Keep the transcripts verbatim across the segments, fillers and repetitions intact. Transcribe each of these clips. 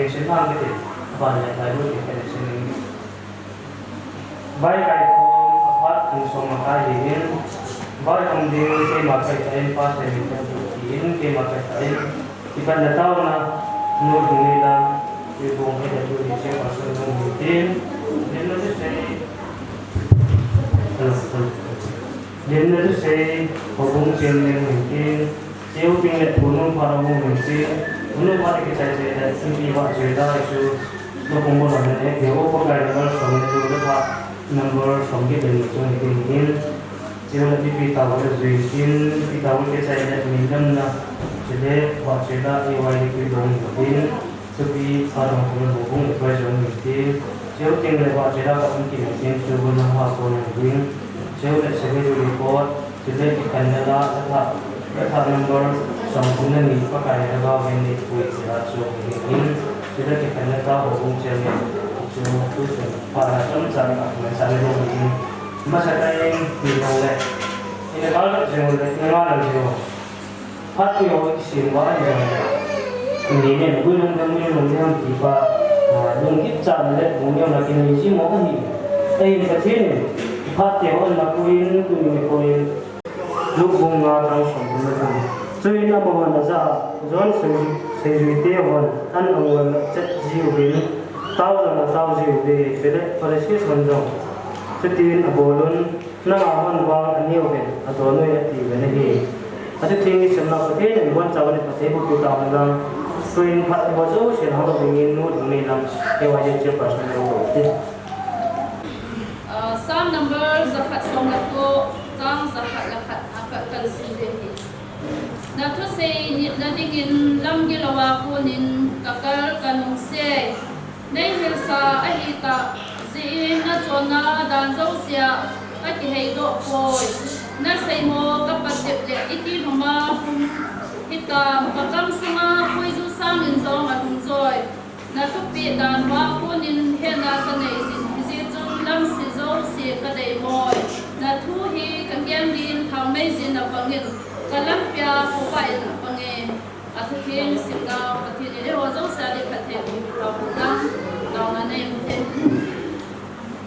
Sin hang kiti, aban le Bible kiti sin. Vai kai khom aphat kum som akai dingin, vai hom ding keima kai tain pa sai min kan tu tiin keima kai tain. Iban na tau na, nu ding ni la, i bong kai tu ni che pa sun nu ni tin. Din na tu sei. Din na tu sei, pa bong chen ni ni tin. Cheu ting le phunung pha lo mu min chi, phunung pha le kichai chai le, simpi va chai da chu, lo kong bo lo ne, ke o ko kai number som le tu le pha number som ke den chu ni tin hin. Cheu le pi pi tau le zui tin, pi tau le kichai le min dam na, chule va chai da, e wai le ki dong ni tin. Thupi, pha dong kum le bu bung le pai jong ni ti. Cheu ting le va chai da ka um ki ni tin, chu bu na ha ko ni tin. Cheu le secretary report, chule ki kan na la, la tha, la tha number, song kum le ni pa kai na ba ven ni pui ti la chu ni tin. Chule ki kan na ta ho bung cheu ni, chu tu sun, pa na chom chang a, na chang ni ni. Ma sa kai ni long le. Ina ka la jeu le, na la jeu. Phat ti ho kisim va ahi jong le. Ni nen, gui lung dang, gui lung dang ti pa, ah, lungkit cha le, lung dang na kinei ji mo ahi. Ahin Pathen in, phat ti ho na kuin, tuni nikho in, Luke bung nga chang som le thum. Chuin amahon aja, John sei, seijui te hon, an angol chet ji uvin, tao jong atao ji uve, chule Pharisee hon jong. Chutin abol un, Nangma hon vang aneo ven, adon uvin ati uvin ahi. Ati theng isimna Pathen in boncha uvin phatthei boh pi tahen lang. Tuin phat ho jouse hang ding in nu ding ni lam, K Y J chairperson lo ti. Ah, Psalm number jakhat som le ko, chang jakhat le khat, ah, ka, kan sim ding ahi. Na thusei nitna dingin lamgil louva konin kakal kanungse. Neihilsa ahitah jeh in nachonna dan jousea kakiheidoh poi. Nasei ho kapat dep le iti lhoma hung hitam, kakam sunga puiju sangin jong alhung joi. Nathupeh dan hoa konin hetna kanei jin, hijeh chun lamse jouse kadei moi. Nathu hi kakeng din thaomei jin abangin, kalampia khovah in abange. Athutheng simnau Pathen in eiho jouse a ding phatthei boh pi tahen lang, taona nei ute.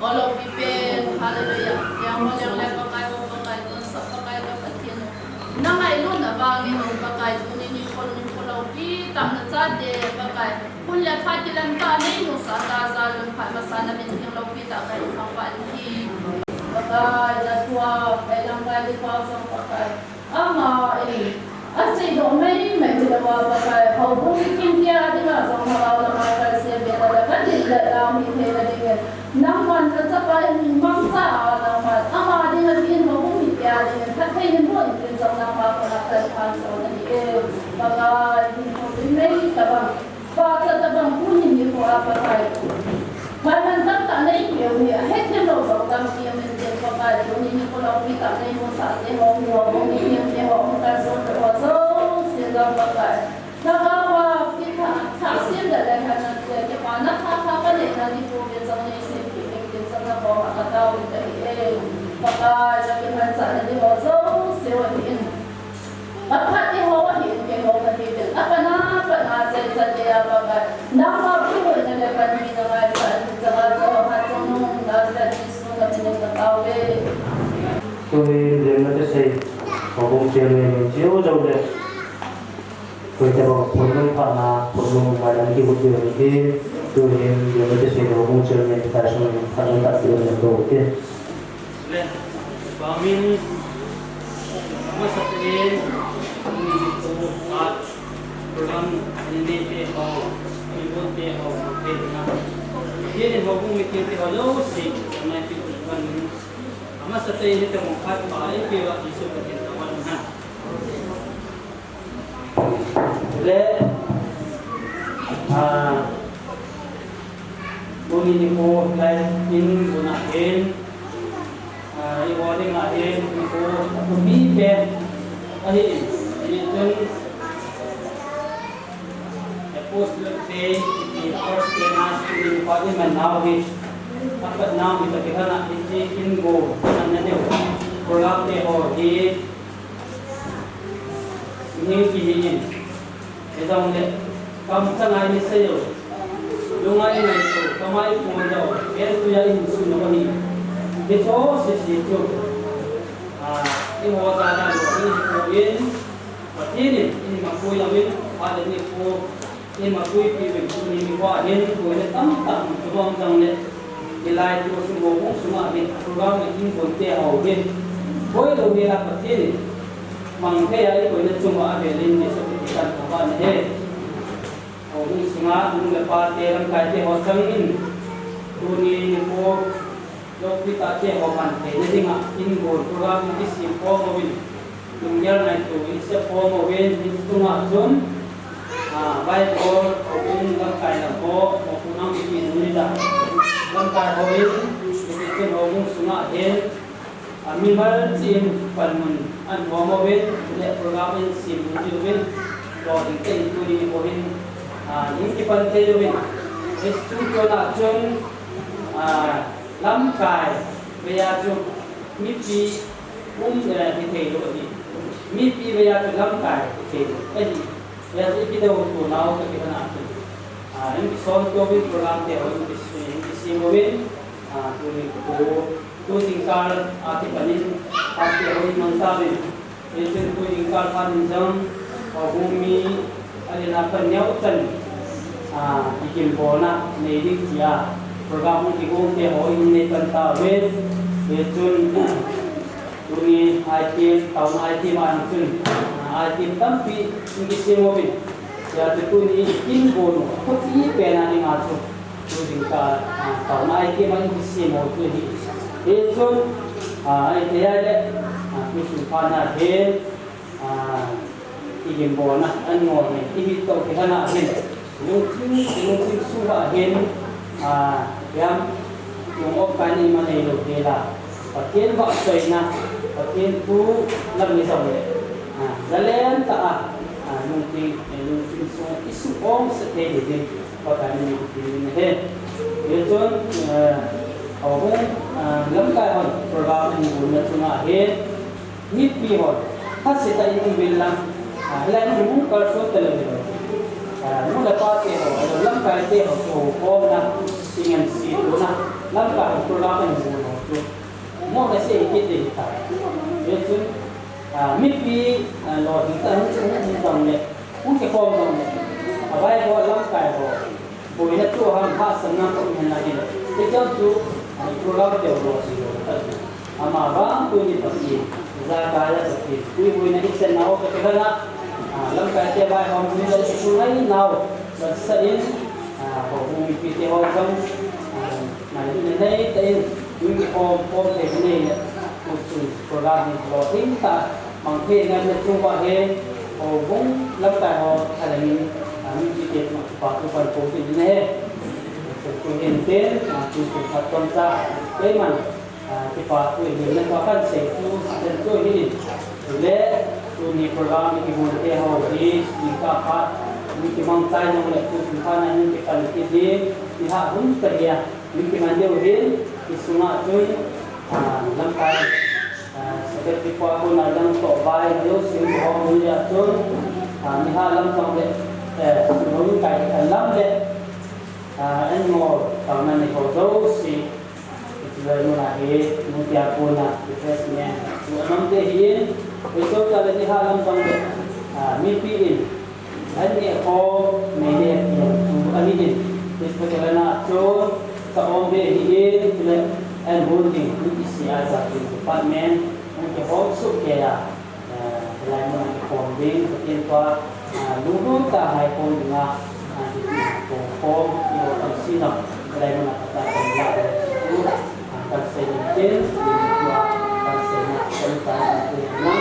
O loupi pen, hallelujah. Leng ho leng le Pakai, o Pakai, tonsot Pakai ka Pathen. Na ngailutna vangin o Pakai, tuni nikho, nikho loupi tah nachate Pakai, hun le phat kilam tah a neimusah tah jeh in phat masa namin theng loupi tah kahin thangvah in ahi. Pakai, nathu a, Veilamkai ding pa jong Pakai. Ama in aseidoh maimai hilouva Pakai, houbung mikim tia dinga jong Lhagao lama kalse be tale kadin le lam hitheina dingin, nangman nachapa hi mangcha a nangman ama dinga din houbung mi tia dingin phatthei hin boh in tin jong nangma kona kalphan jong nahi e. Pakai, hin houbung nei tabang. Pachat tabang tuni nikho a Pakai. Maiman tamtah neipeh u hi ahethem lou jong tampi aumin tin Pakai, tuni nikho loupi tah neimusah te ho, houbung mihem te ho, hung kalson te ho jouse jong Pakai. Lhagao a kitha, thah sem le le khat nate, kipana thah thah kaneina ding pouvin jong neisempeh in tin jong nakoma katao in ahi e. Pakai, nakimanchahna ding ho jouse u ahin. Aphat eiho ahin, keiho kahiuvin, apatna, apatna, chai chate a Pakai. Nangma puihoina le panpina ngaisah in, changa Jehovah Chungnung Nazareth Jesu namin in kataove. Tuhin lim nathusei, houbung chairman in cheu jou le. Koitobang phunung phatna, phunung mailam kibut diu ahi. Tuhin lim nathusei, houbung chairman in phatna tah diu ahi. Le, Pamin, amasa pen, ni tu, at, program, ni ne pe ho, ni bon pe ho, pe na. Ye ni ho, ni ke pe ho, lo, si, na pi tu kan. Amasa pen ni te mo khat pa, e pe wa, Jesu ka tin ta wan ha. Le, ah, tuni nikho lai in, tuna in, ah, i warning a in, nikho athupi pen ahi in, i chun Apostle Day, i first day na, i pa i man nau hi, apat nau hi, ta ki hana, i chi in go, an na deu, program te ho hi, Ni kihi in. Hijongle, kamchang a i sei u. Lunga i ngaito, kama i pon dau, en tuya i hin sun u ahi. Hicho sese chu, ah, eiho jana lou ding hipoi, Pathen in eihin mapui uvin, Father's Day nikho eihin mapuipi uvin, tuni nikho hin, boina tamtah mun chu bang jongle, hilai tusun houbung sunga hin, program a hin boite ho hin, boi lou hela Pathen in, mang thei a i boina chunga avel in, Jesu Christa thangvahna hen. Houbung sunga nu le pa te, lamkai te ho changin, tuni nikho, loupitah te ho man theina dinga, inbol program kisem khom uvin, lunggel ngaito in sep khom uvin, hiche chunga chun, ah, Bible, houbung lamkai lam ho, mopohna um kiti nunga, lamkai ho in, hiche chun houbung sunga hin, ah, mimal cheh in panmun ahin hom uvin, le program in sem jiuvin, lolhing tah in tuni nikho hin, ah, in kipan thei uvin. Hiche chungchon a chun, ah, lamkai vei a chu mipi um, eh, hithei lou ahi. Mipi vei a chu lamkai hithei lou ahi. Hijeh a chu i kidou to nau ka kihona chun, ah, in kisol to uvin program te ho in ki, in kisem uvin, ah, tuni nikho, tu jingkah a kipan in, phat te ho in mang tauvin. Hichun tu jingkah phat in jong, houbung mi, ahin pan neo chan, ah, kigin bolna nei ding tia, program hung kigong te ho in nei pan tauvin. Hichun, tuni item, taona item a chun, ah, item tampi in kisem uvin. Hijeh a chu tuni in bol u, khuti pen a dinga chu, tu jingkah, ah, taona item a in kisem u chu hi. Hichun, ah, itia le, ah, tusun phat na hin, ah, kigin bolna, an ngol nei, ihi toh kihona hin. Lungthim, lungthim sunga hin, ah, jam, lung-op kaina ima neilou hela, Pathen vahchoina, Pathen thu lam ni jongle, ah, zalen tah a, ah, lungthim, eh, lungthim sunga i suh ong sah thei ding, Pakai min in kitim in ahi. Hichun, eh, houbung, ah, lamkai hon program ahin bolna chunga hin, mipi hon, lhase tah in um uvin lang, ah, hilai mun hung kalson talou hilou. Ah, nu le pa te ho, ahilou lamkai te ho, chu khomna, sing and sitna, lamkai ho program ahin bol ho chu. Mo na se kit ding tai. Hichun, ah, mipi, ah, lolhing tah hung, hung, hung jongle, hung kikhom jongle, a Bible lamkai ho, boina thu ham hahsatna toh um hen lang hilou. Hichun chu, ah, program te ho lolhing lou tah. Amavang tuni Pathen, ijakai a Pathen puihoina i chan nau Pathen a, ah, lamkai te vaihom ni le sungai nau, vetsah in, ah, houbung mipi te ho jong, ah, ngailutna nei tah in, tuni khom, khom thei nei le, tusun program hi lolhing tah, mang thei ngai le chunga hin, houbung lamkai ho, thalheng in, ah, mipi te chunga kipa thu kahin phong kit in ahi. Chu hin tin, ah, tusun phat chomcha, keiman, ah, kipa thu in, le pa kahin sei chu, ahin chu hi in. Chule, tuni program i kibol te ho hi, i ka phat, i kimang chai nung le, tusun phat na in kipan kit ding, i ha hun ta dia, i kiman diu hin, i sunga chun, ah, lamkai, ah, secretary pa kona lang toh vai, diu sing ho mun dia chun, ah, ni ha lam tong le, eh, sun kai kan lam le, ah, en mo, tong na ni ho jouse, Hilai mun a hi, nu tia kona, refreshment, tu anom te hi in, Christmas a le ni ha lam tong le, ah, mipi in, an neh khom, nei le, ti tu ahi in, Christmas a le na chu, ka om ve hi in, tu le, an hun ding, nu ti si a sa tu department, nu ti hom su ke a, Eh, hilai mun a kikhom ding, Pathen tua, ah, lunglut tah a ngaikhom dinga, ah, kikhom, kikhom, kikhom, kikhom, hilai mun a kata kan la, ah, kan sei ding tin, tua, kan sei na, kan sei na, kan sei na,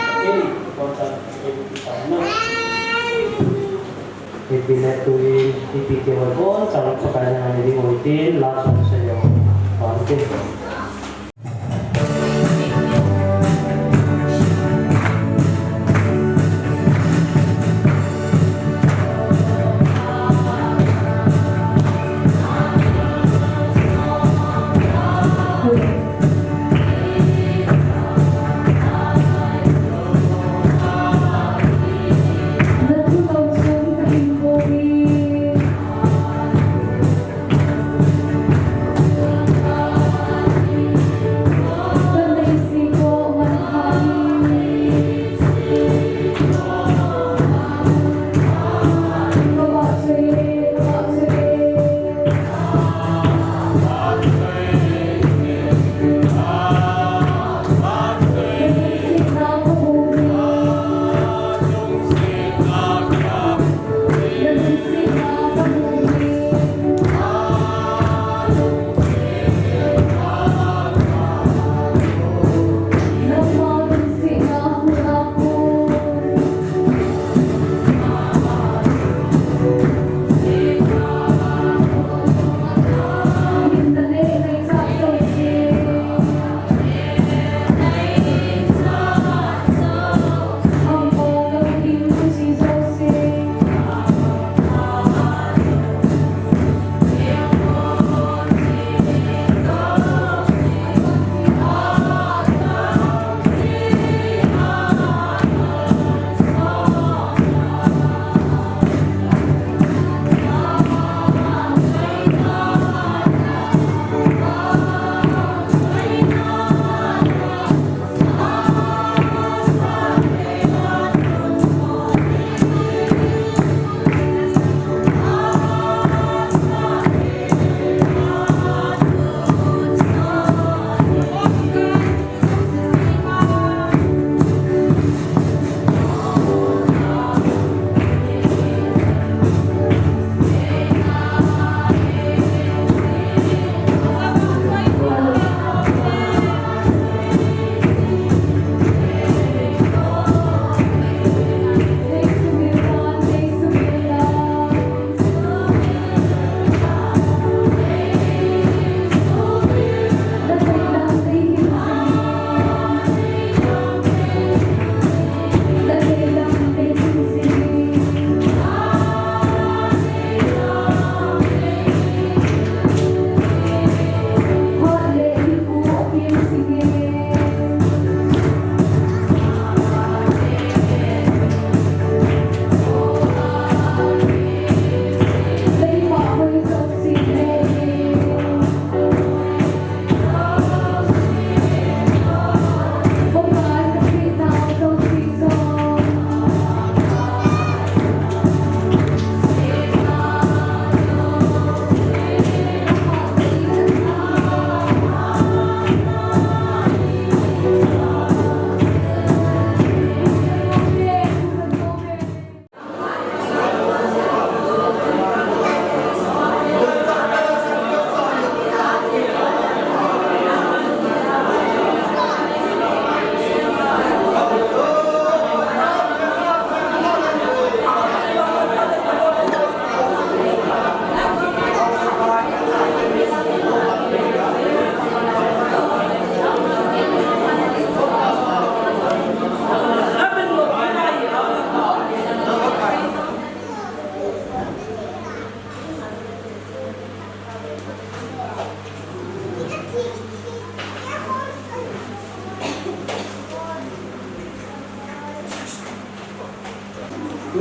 Pathen, kikhom kan sei ding tin, no. Ipi le tuin, ipi ti hoi bon, chang pakai na ni ding hoi tin, la kan sei yo, kan tin.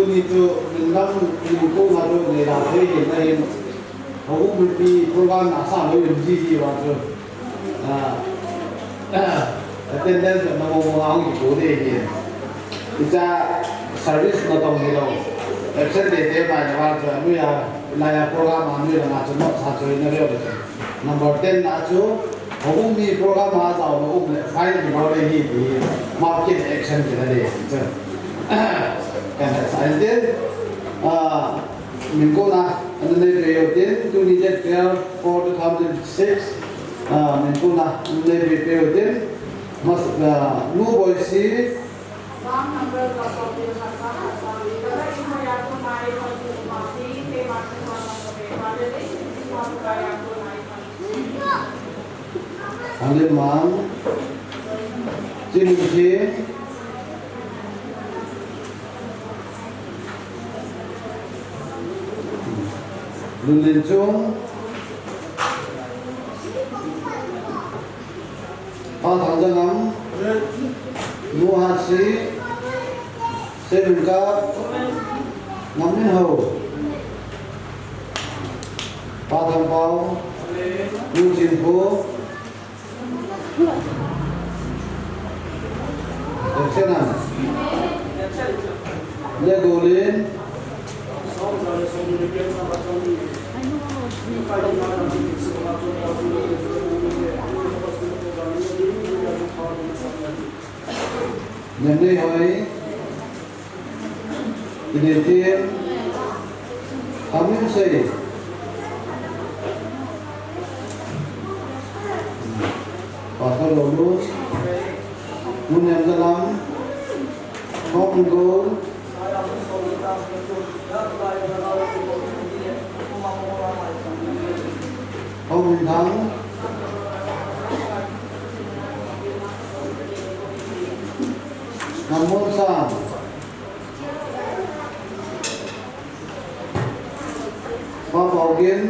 Tuni chu min lam min ko na chu nei la thei hin na hin. Houbung mipi program na sa lou in ji ji va chu. Ah, attendance na mo mo ang ki ko de hi. Icha service na tong hi lou. Absent de de mai na va chu anu ya la ya program anu ya na chu not sa chu na leo de. Number ten na chu Houbung mi program a jao lou um le fine kibol le hi ti hi, ma kin action kila le ti chu. Kan sa ai tin, ah, min ko na, ana nei pe yo tin, tuni date twelve four two thousand six, ah, min ko na, ana nei pe pe yo tin, mas, ah, nu boi si, Angle Mang, Chin Lim Thim, Lun Lin Chung, Pa Thang Jangam, Nu Hat Si, Se Min Kap, Ngam Min Ho, Pa Thang Pao, Nu Chin Phu, Absent am? Lego Lin. Nemlei Hoi. Kinetin, Hamin Sei, Pastor Lolu, Mun Em Zalam, Hong Go, Hong Min Thang, Ngam Mun Sang, Pa Pau Gin,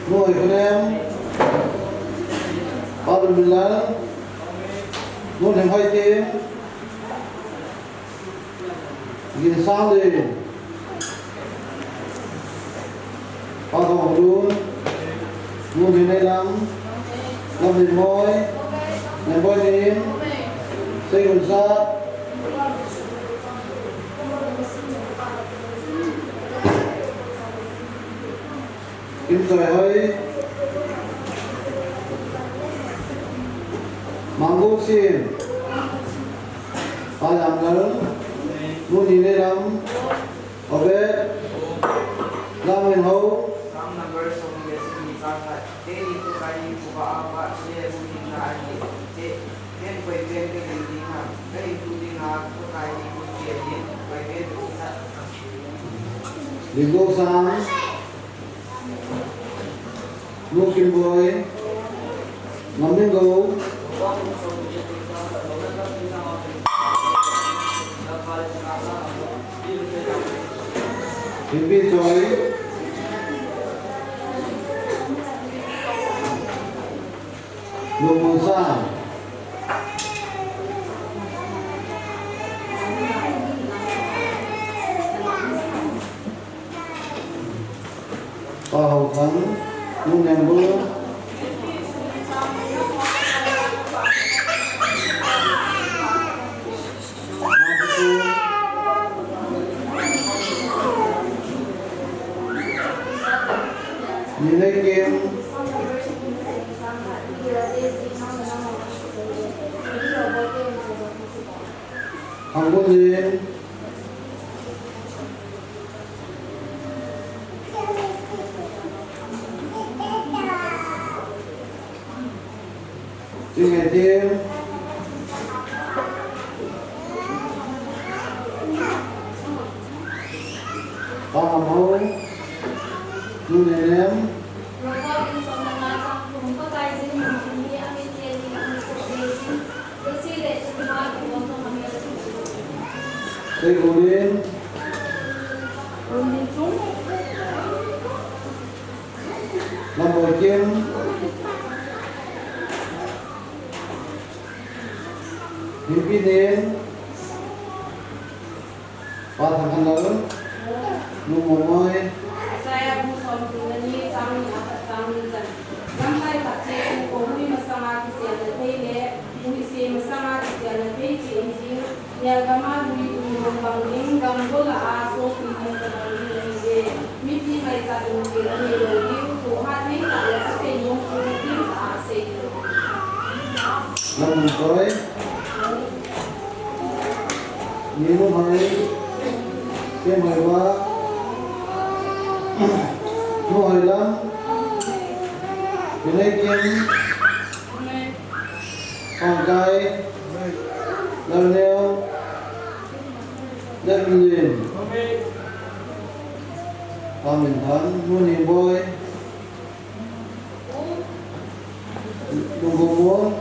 Nu Hoi Khunem, Pa Lun Min Lal, Nu Hnem Hoi Tim, Gin Sang Lin, Pa Thong Lun, Nu Hnem Nei Lam, Lam Hnem Moi, Hnem Boi Nim, Sei Gun Sat, Kim Choi Hoi, Mang Go Sim, Pa Lam Lal, Nu Ni Nei Lam, Obed, Lam Min Ho. Lim Go Sang, Nu Kim Boi, Ngam Min Go, Lim Pi Choi, Nu Mun Sang. Pa Hau Thang, Nu Nembu. Ni Nei Kim. Thang Bun Lin. Ching Ngai Tim. Pa Ngam Hau. Nu Nei Nem. Sei Gu Lin. Lam Boi Kim. Lim Pi Nin. Pa Thangkhanlal, Nu Momoi. Isaiah bung somthum le ni, chang ni a pat chang ni chan. Lamkai khat cheh in, kouhui masanga kiselna thei le, huhse masanga kiselna thei cheh in jing, nel gam a lui dungdung bang ding, gam gol a a songpi ding tobang ding ahiye. Mipi ngaichat in kel anei lou diu, thohhat nei tah le asei nom chu thim tah a asei diu. Lam mun toi. Ni nu hai, Kem Haiva, Nu Hailam, Vinay Kim, Pangkai, Lalneo, Lalmin, Amin Than, Nu Ningboi, Lunggumun,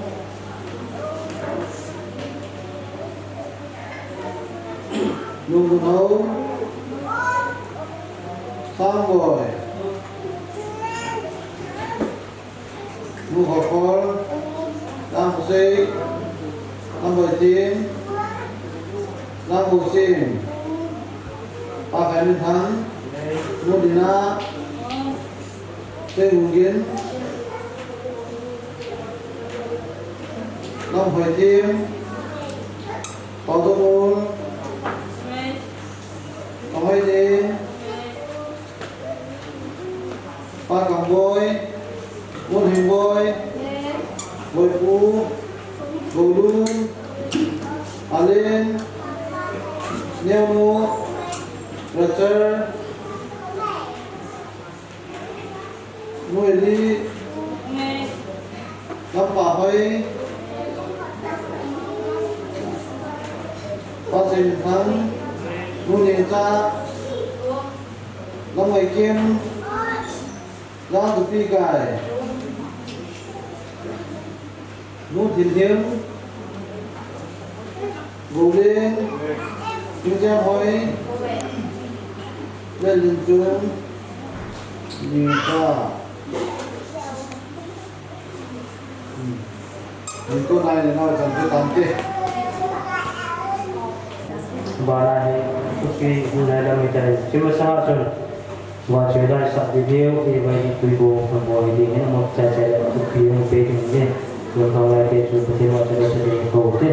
Lunggunhou, Sangboi, Nu Khokhol, Langkhosei, Langboitim, Langbosim, Pa Khaiminthan, Nu Dina, Seiungin, Lamhoitim, Paudongul, Panghoiding, Pa Kangboi, Munhingboi, Boipu, Golun, Alin, Neonu, Rachel, Nu Eli, Lampa Hoi, Pa Seinthang, Nu Nengcha, Lamngaikim, Lamtupi Gai, Nu Thinhing, Goleng, Thingcheng Hoi, Lenlinchung, Ningcha. Hmm. Ningko nai le nau chan te tante. Bana hi, tupi nai la mi tai. Chima sa chun. Vachoi laisah ding diu, i vai ding tui bong, bong ding, hina mo chai chai le, thupi hung pe ding ding. Lungkham lai te chu Pathen vachoi laisah ding kou te.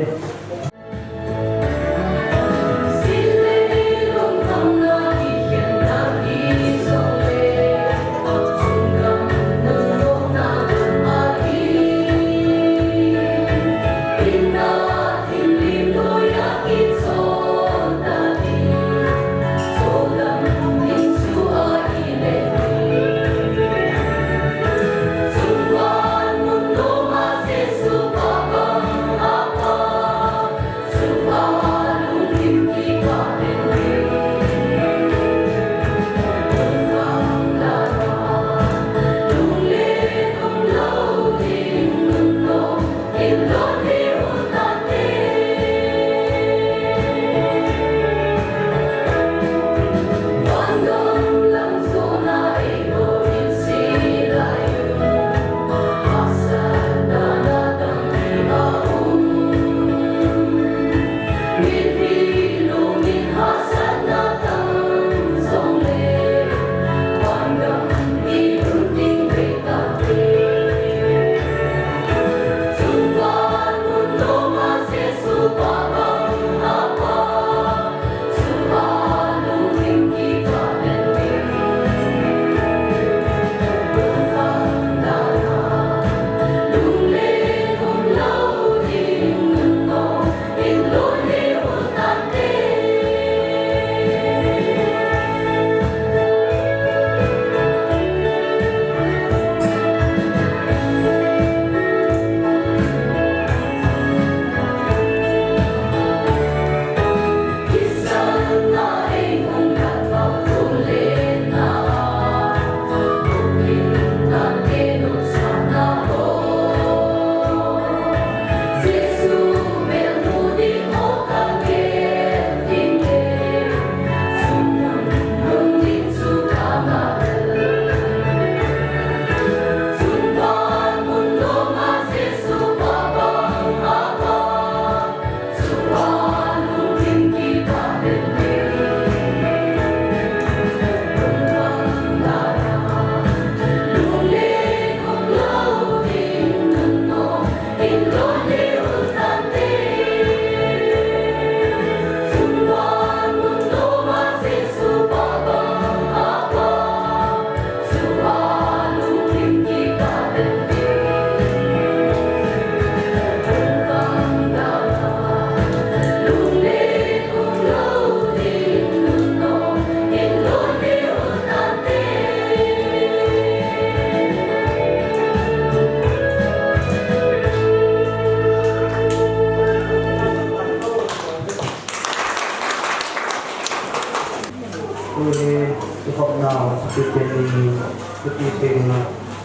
Now, Christian in Christian in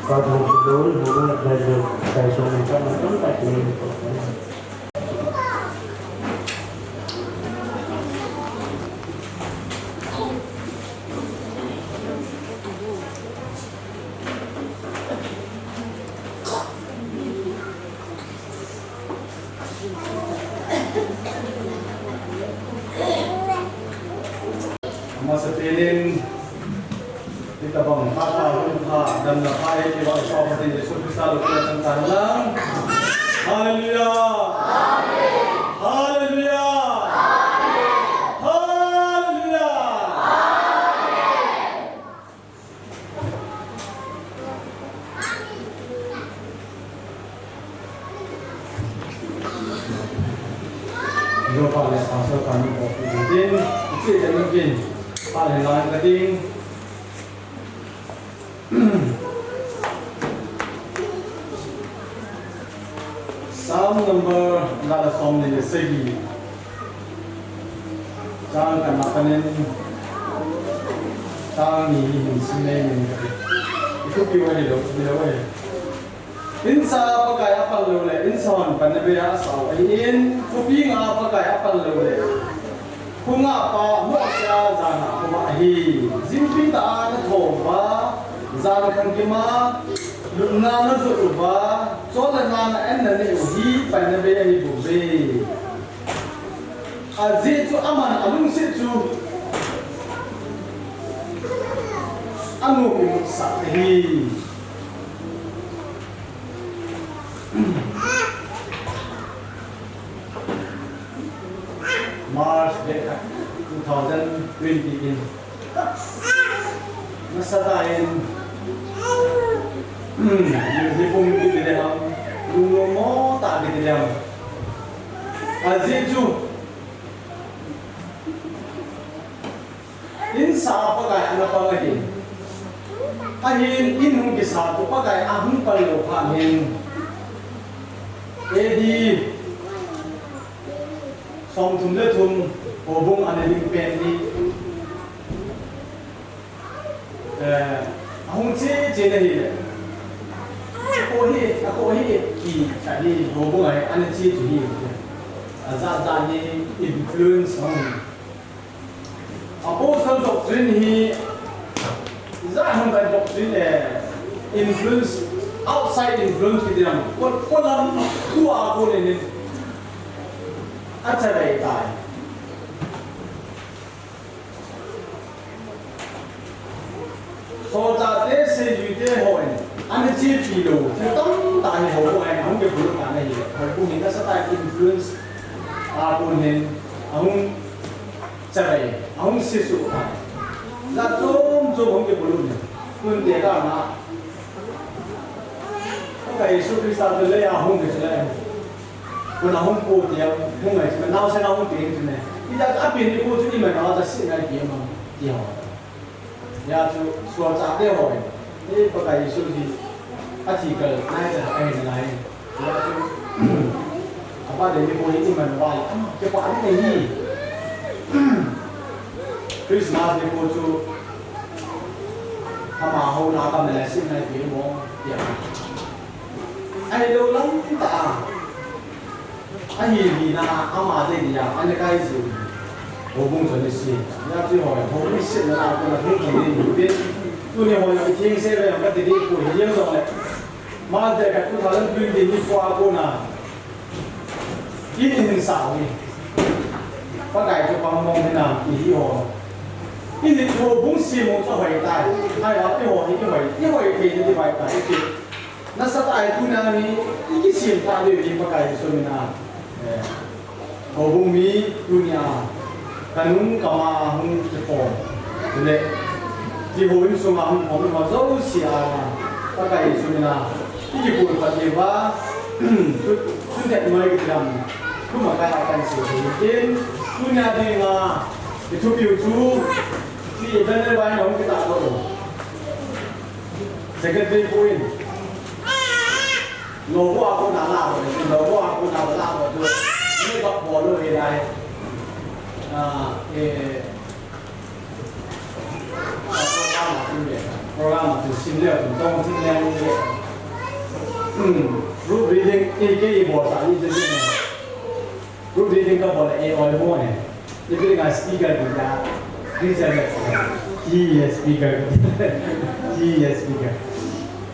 God who alone who will advise you, thy soul may come and come back to him. Amasapen in, hitabang pha, pha, hun pha, damna pha, hi kibang pha, Pathen Jesu Christa lungkhat chang tan lang. Hallelujah. Hallelujah. Hallelujah. Yo pa le pastor kan ko tin, che le min, pa le lan ka ding. Psalm number, la la Psalm ni le sagi. Chang khatna panin, chang ni hi hin sim nei ning ka ti. I thupi u ahi lou, ni lou ahi. Insa a Pakai a pang lou le, insa hon panna bei a asao ahin, khopi nga a Pakai a pang lou le, khonga pa mohseh a jana khova ahi. Jingpi tah a na thouva, jana khangkim a lupna na jot uva, chol le na na en na nei u hi panna bei ahi bouve. Ajeh chu aman alungset chu anopi mutsah ahi. March date khat, two thousand twenty in. Nasatah in, ni pum kiti le ham, lungmong mo tah kiti le ham. Ajeh chu, insa a Pakai ana pang ahi. Ahin, in hung kisa chu Pakai ahung pang lou phat in, A D somthum le thum, houbung ana ding pen hi, eh, ahung che che na hi le. Ako hi, ako hi, ti, kati, houbung a hi, ana che chu hi. Ajat jat hi influence hung. Apostle doctrine hi, ijat ham khat doctrine, eh, influence, outside influence kiti lam, po-, polam thu a kon in, achavai tai. Solchahte, seijuite hon, ana chepi lou, thil tamtah hi houbung a hin ahung kipolut tan ahi, houbung hi nasatah in influence a kon hin, ahung chavai, ahung sesuh tai. Jat chom chom hung kipolut in. Tun tekah na. Pakai Jesu Christa chu lei a hung kiti le. Kona hung po tia, hung ngai chu, naosen a hung ti chu ne. Ijat apen nikho chu iman a ta si ngai ti mang, ti ho. Hijeh chun, solchahte ho. Ei Pakai Jesu hi, athi kal nai cha ahi nalai. Hijeh chun, apa de nikho hi iman vai, ama, kipa ni hi. Christmas nikho chu, amaho na kam le si ngai ti mo, ya. Ahilou lam tah a. Ahi, hina, ama dei dia, ana kai jiu. Houbung chun isi. Hijeh chun hoi, houbung isi na la ko na hung ki ni ni. Tuni hoi, na thing se ve, na ka ti di ko, hi jeng jong le. March date khat two thousand twenty nikho a kona. In hin sao ni. Pakai chu pang mong hinam, i hi ho. In hi houbung sim mong chu hoi tai. Ahivang i ho hi i hoi, i hoi thei ni ti vai tai. Nasatah a tunia hi, i kisem tah diu hi Pakai Jesu mina. Eh, houbung mi tunia, ka nung ka ma hung kikhom. Chule, kihou in sunga hung khom ho jouse a, Pakai Jesu mina, i kipulkhat diuva, chu, chu det noi kiti lam, chu makai a kan sei hin tin, tunia dinga, i thupiu chu, ti dan le vai na hung kitah doh. Secretary pu in. Logo a kona la ho, logo a kona la ho chu. Ni ba bol lou hi lai. Ah, eh. Program a chu sim le, chu tong sim le, ni le. Hmm. Group reading, ke, ke, i bol sa ni chu ni. Group reading ka bol le, eh, oi mo ne. Ipi nga speaker ko ya. Preacher ne. He is speaker. He is speaker.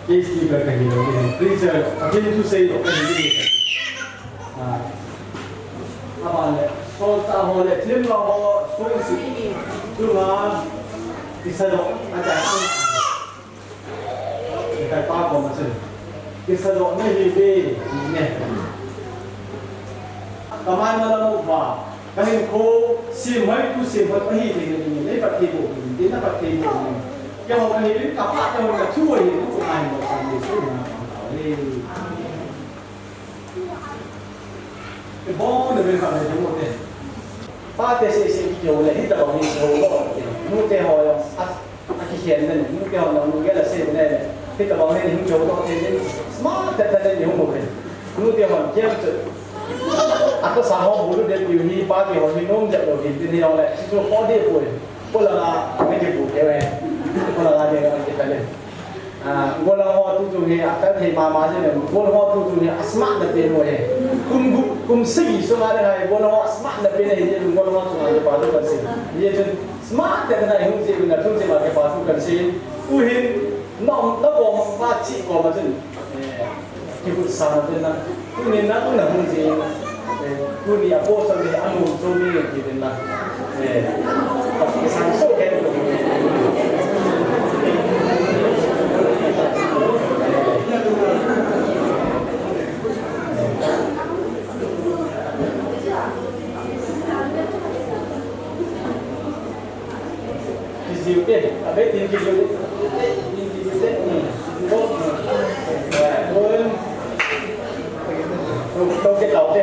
Ke speaker ka hi lo ni. Preacher, a pin tu sei lo ka hi ni. Ah. Aban le, solchah ho le, themgao ho, sung si, chunga, kisadoh, a chai ang. Kitai pa ko ma chun. Kisadoh nahi ve, ne. Kamai ma la mo ba, ka hinkho, sim mai tu sim mai pa hi te ne, ne, ne, pa te bo, ne, na pa te bo, ne. Keiho ka hi, ka pa, keiho ka thu hi, ko ai mo sa ni su na, ne. Ibon na ven khat le nu te. Pa te seh seh kihou le, hitobang hi kihou lou te. Nu te ho jong a, akikhen le, nu te ho jong nu gel a seh le, hitobang hi kihou lou te. Smart te te le ni hung le. Nu te ho jem chu. Aka sa ho bulu de piu hi, pa te ho hi nom jep lou hin tin hi jong le. Chu ho de poi. Ko la na, me ke bu ke we. Ko la na de na ke ta le. Ah, gollhang ho tutu hi, a kan thei mama jeng le, gollhang ho tutu hi, a smart na pen ho hi. Kum gup, kum sagi sunga le hai, gollhang ho a smart na pen hi, gollhang ho chunga le pa tu kan sei. Ye chun, smart te na hung ji, na tu ji ma ke pa tu kan sei. U hin, no, no ko ma chi ko ma chun. Eh, Kikhut sang tin na. Tuni na, na hung ji. Eh, tuni a po sang ni, a nu chu ni ti tin na. Eh, sang so ke. Kijiu te, a be tin kijiu te. Tin kijiu te. Hmm. Ko, hmm. Eh, ko, to, to ke tau te.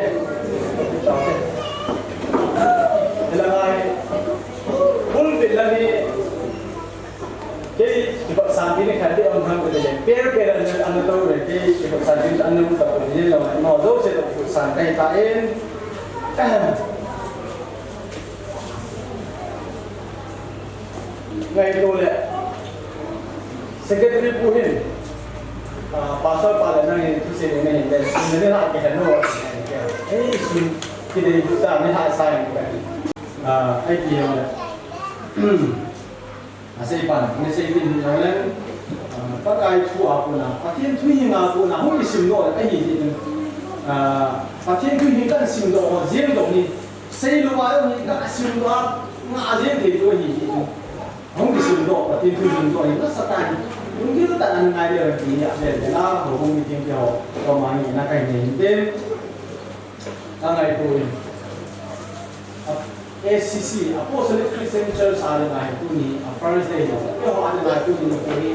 To ke tau te. Ela ngai. Pulpit la ni. Kei, kipat sang ni khat te om hang ko te. Per, per an, an to le. Kei, kipat sang ni an to ko ni lo. No, do se to sang kai ta en. Ngaito le. Secretary pu hin. Ah, pastor pa le nang hin thusei le nang hin le. Nang hin la ke no. Ei, sun. Kidei bu ta ni ha sa hin ka. Ah, ai ki le. Asei pan, ni sei tin hi le. Ah, Pakai thu a kona, Pathen thu hi nga kona, hung isim doh le, ahi ji tin. Ah, Pathen thu hi kan sim doh, jeng doh ni. Seilou a jong hi ka sim doh a, nga jeng thei chu ahi. Hung kisim doh, Pathen thu sim doh hi nasa tah in. Lunggil tah in ngai le ti a le le la, houbung meeting te ho, koma ni na kai nei hin te. Ka ngaito in. A C C, Apostolic Christian Church a le ngai tuni, a Thursday ho. Keiho a le ngai tuni ko hi.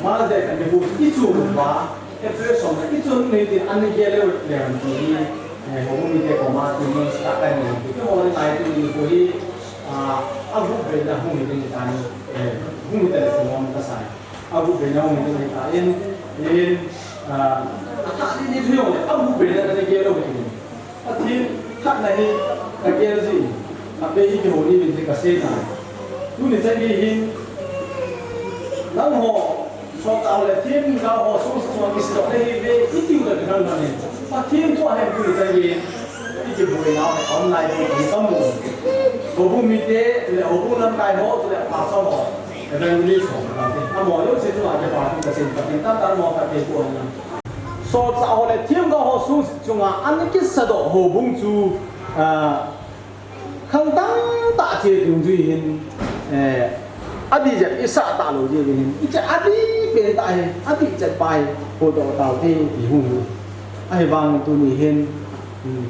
Mother's Day kan bu i chu ba. April som na i chun ni tin an ni gel le le an ti ni, eh, houbung mite koma tuni start kan ni. Keiho le ngai tuni ko hi, ah, a group ve na hung ni tin ta ni, eh, hung ni ta le hung ta sai. A group ve na hung ni tin ta in, in, ah, a ta ni ni thei le a group ve na ni gel le ni. Pathen khatna hi ka gel ji, a be i kihou ni min ka sei na. Tuni chan gei hin, nangho, solchah ho le themgao ho sung sa sung a kisadoh nahi ve, i tiu le ka nang na ni. Pathen thu a hin tuni chan gei, i kibuina le online hi ka mu. Houbung mite, le houbung lamkai ho, le pastor ho, evangelist ho, amaho jouse chunga kipa thu ka sei, Pathen tamtah amaho ka pe ko na. Solchah ho le themgao ho sung chunga an kisadoh houbung chu, ah, khang tamtah che dungjuiya hin, eh, adih jep i sah talou jeh hin, i che adih pen tah hi, adih chet pa hi, hodoh tau te ti hung hi. Ahivang tuni hin, hmm,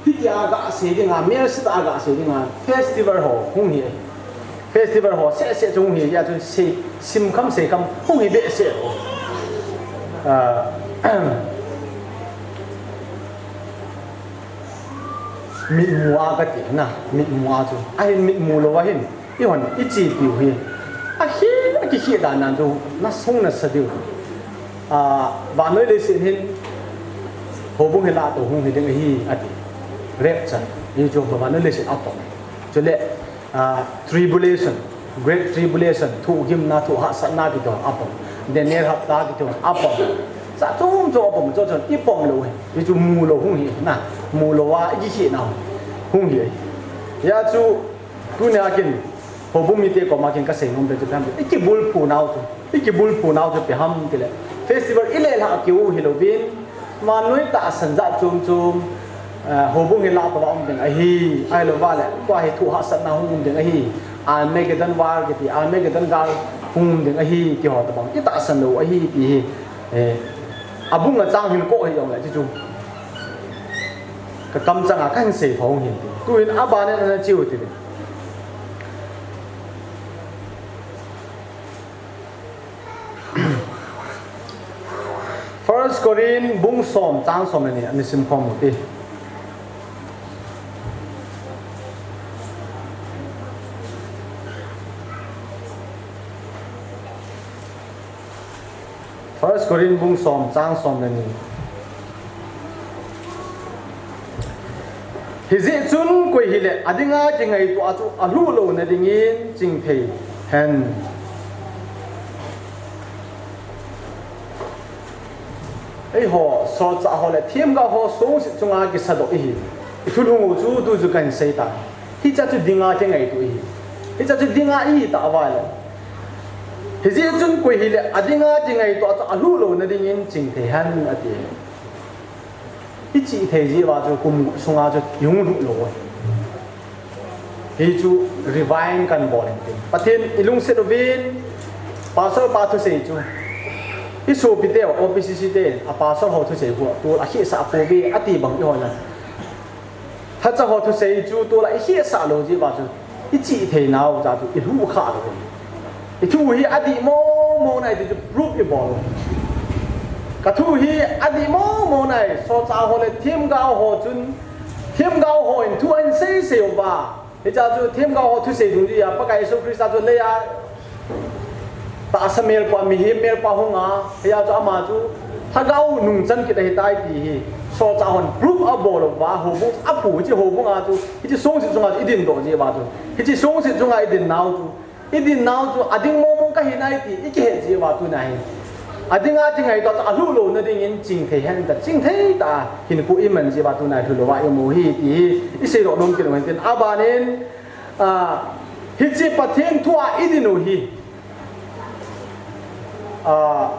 hitia gasei dinga, melse tah a gasei dinga, festival ho hung hi. Festival ho seh seh chu hung hi, hia chu sei, sim kham sei kham hung hi behseh ho. Ah, mitmu a kati na, mitmu a chu. Ahin mitmu lou ahin, i hon, i chepiu hi. Ahi, a kikhel dan nan chu, na sung nasa diu. Ah, vannoi leiset hin, houbung hi lahto hung hi ding ahi, ati. Rapture, hichu vannoi leiset a pom. Chule, ah, tribulation. Great Tribulation, thuhgimna, thuhahsatna kiti ho apom. Daniel hapta kiti ho apom. Sa chom chom apom, chom chom ipom lou hi. Hichu mu lou hung hi na. Mu lou a, ikikhehna hung hi. Hijeh chun, tunia kin, houbung mite koma kin kasei nom pen chu ipi ham. Ikibulphu nau chu. Ikibulphu nau chu ipi ham tile. Festival ilelhah keu hilouvin, vannoi tahsan jat chom chom, eh, houbung hi lah tou a um ding ahi, ahilouva le, tua hi thuhahsatna hung um ding ahi, Armageddon war kiti, Armageddon gal hung um ding ahi, ti ho tobang, itahsan lou ahi, ti hi, eh, abung achang hin ko hi jong le, ti chu. Ka kamchang a kahin sei pha hung hin ti. Tuin aban in ana chiu ti le. First Corinth bung som chang som le ni, ani sim khom u ti. First Corinth bung som chang som le ni. Hijeh chun koi hile, adinga kingaito a chu alhuh louna dingin chingthei hen. Eiho, solchah ho le themgao ho songset chunga kisadoh ihi. Ithulhung u chu tu chu kahin sei ta. Hiche chu dinga kingaito ihi. Hiche chu dinga ihi tauva le. Hijeh chun koi hile, adinga kingaito a chu alhuh louna dingin chingthei hen ati. Ichihthei jeh uva chu kum sunga chu ihung lhuh lou. Hichu rewind kahin bol in tin. Pathen ilungset uvin, pastor pa thusei chu. Isopite, O P C C te, a pastor ho thusei khu, tol a khehsah pouve, ati bang ihoina. Lhacha ho thusei chu tol a ikhehsah lou jeh uva chu, ichihthei nau jeh chu, ilhuh kha lou. Ithu hi adih mong mong nai ti chu proof ibol. Kathu hi adih mong mong nai, solchah ho le themgao ho chun, themgao ho in thu ahin sei sei uva. Hiche chu themgao ho thusei dungjui a, Pakai Jesu Christa chu lei a tahsa melpa, mihem melpa hung a, hiche chu ama chu lhagao nungchan kit ahitai ti hi solchah hon proof abol uva, houbung aphu, hiche houbung a chu, hiche songset chunga chu idin doh jeh uva chu, hiche songset chunga idin nau chu, idin nau chu ading mong mong kahi nai ti ikihet jeh uva tuna hi. Adinga kingaito a chu alhuh louna dingin chingthei hen ta, chingthei tah a hinkho iman jeh uva tuna hi lhulou a ium u hi ti hi isei doh nom kit u hin tin, aban in, ah, hiche Pathen thu a idin u hi. Ah,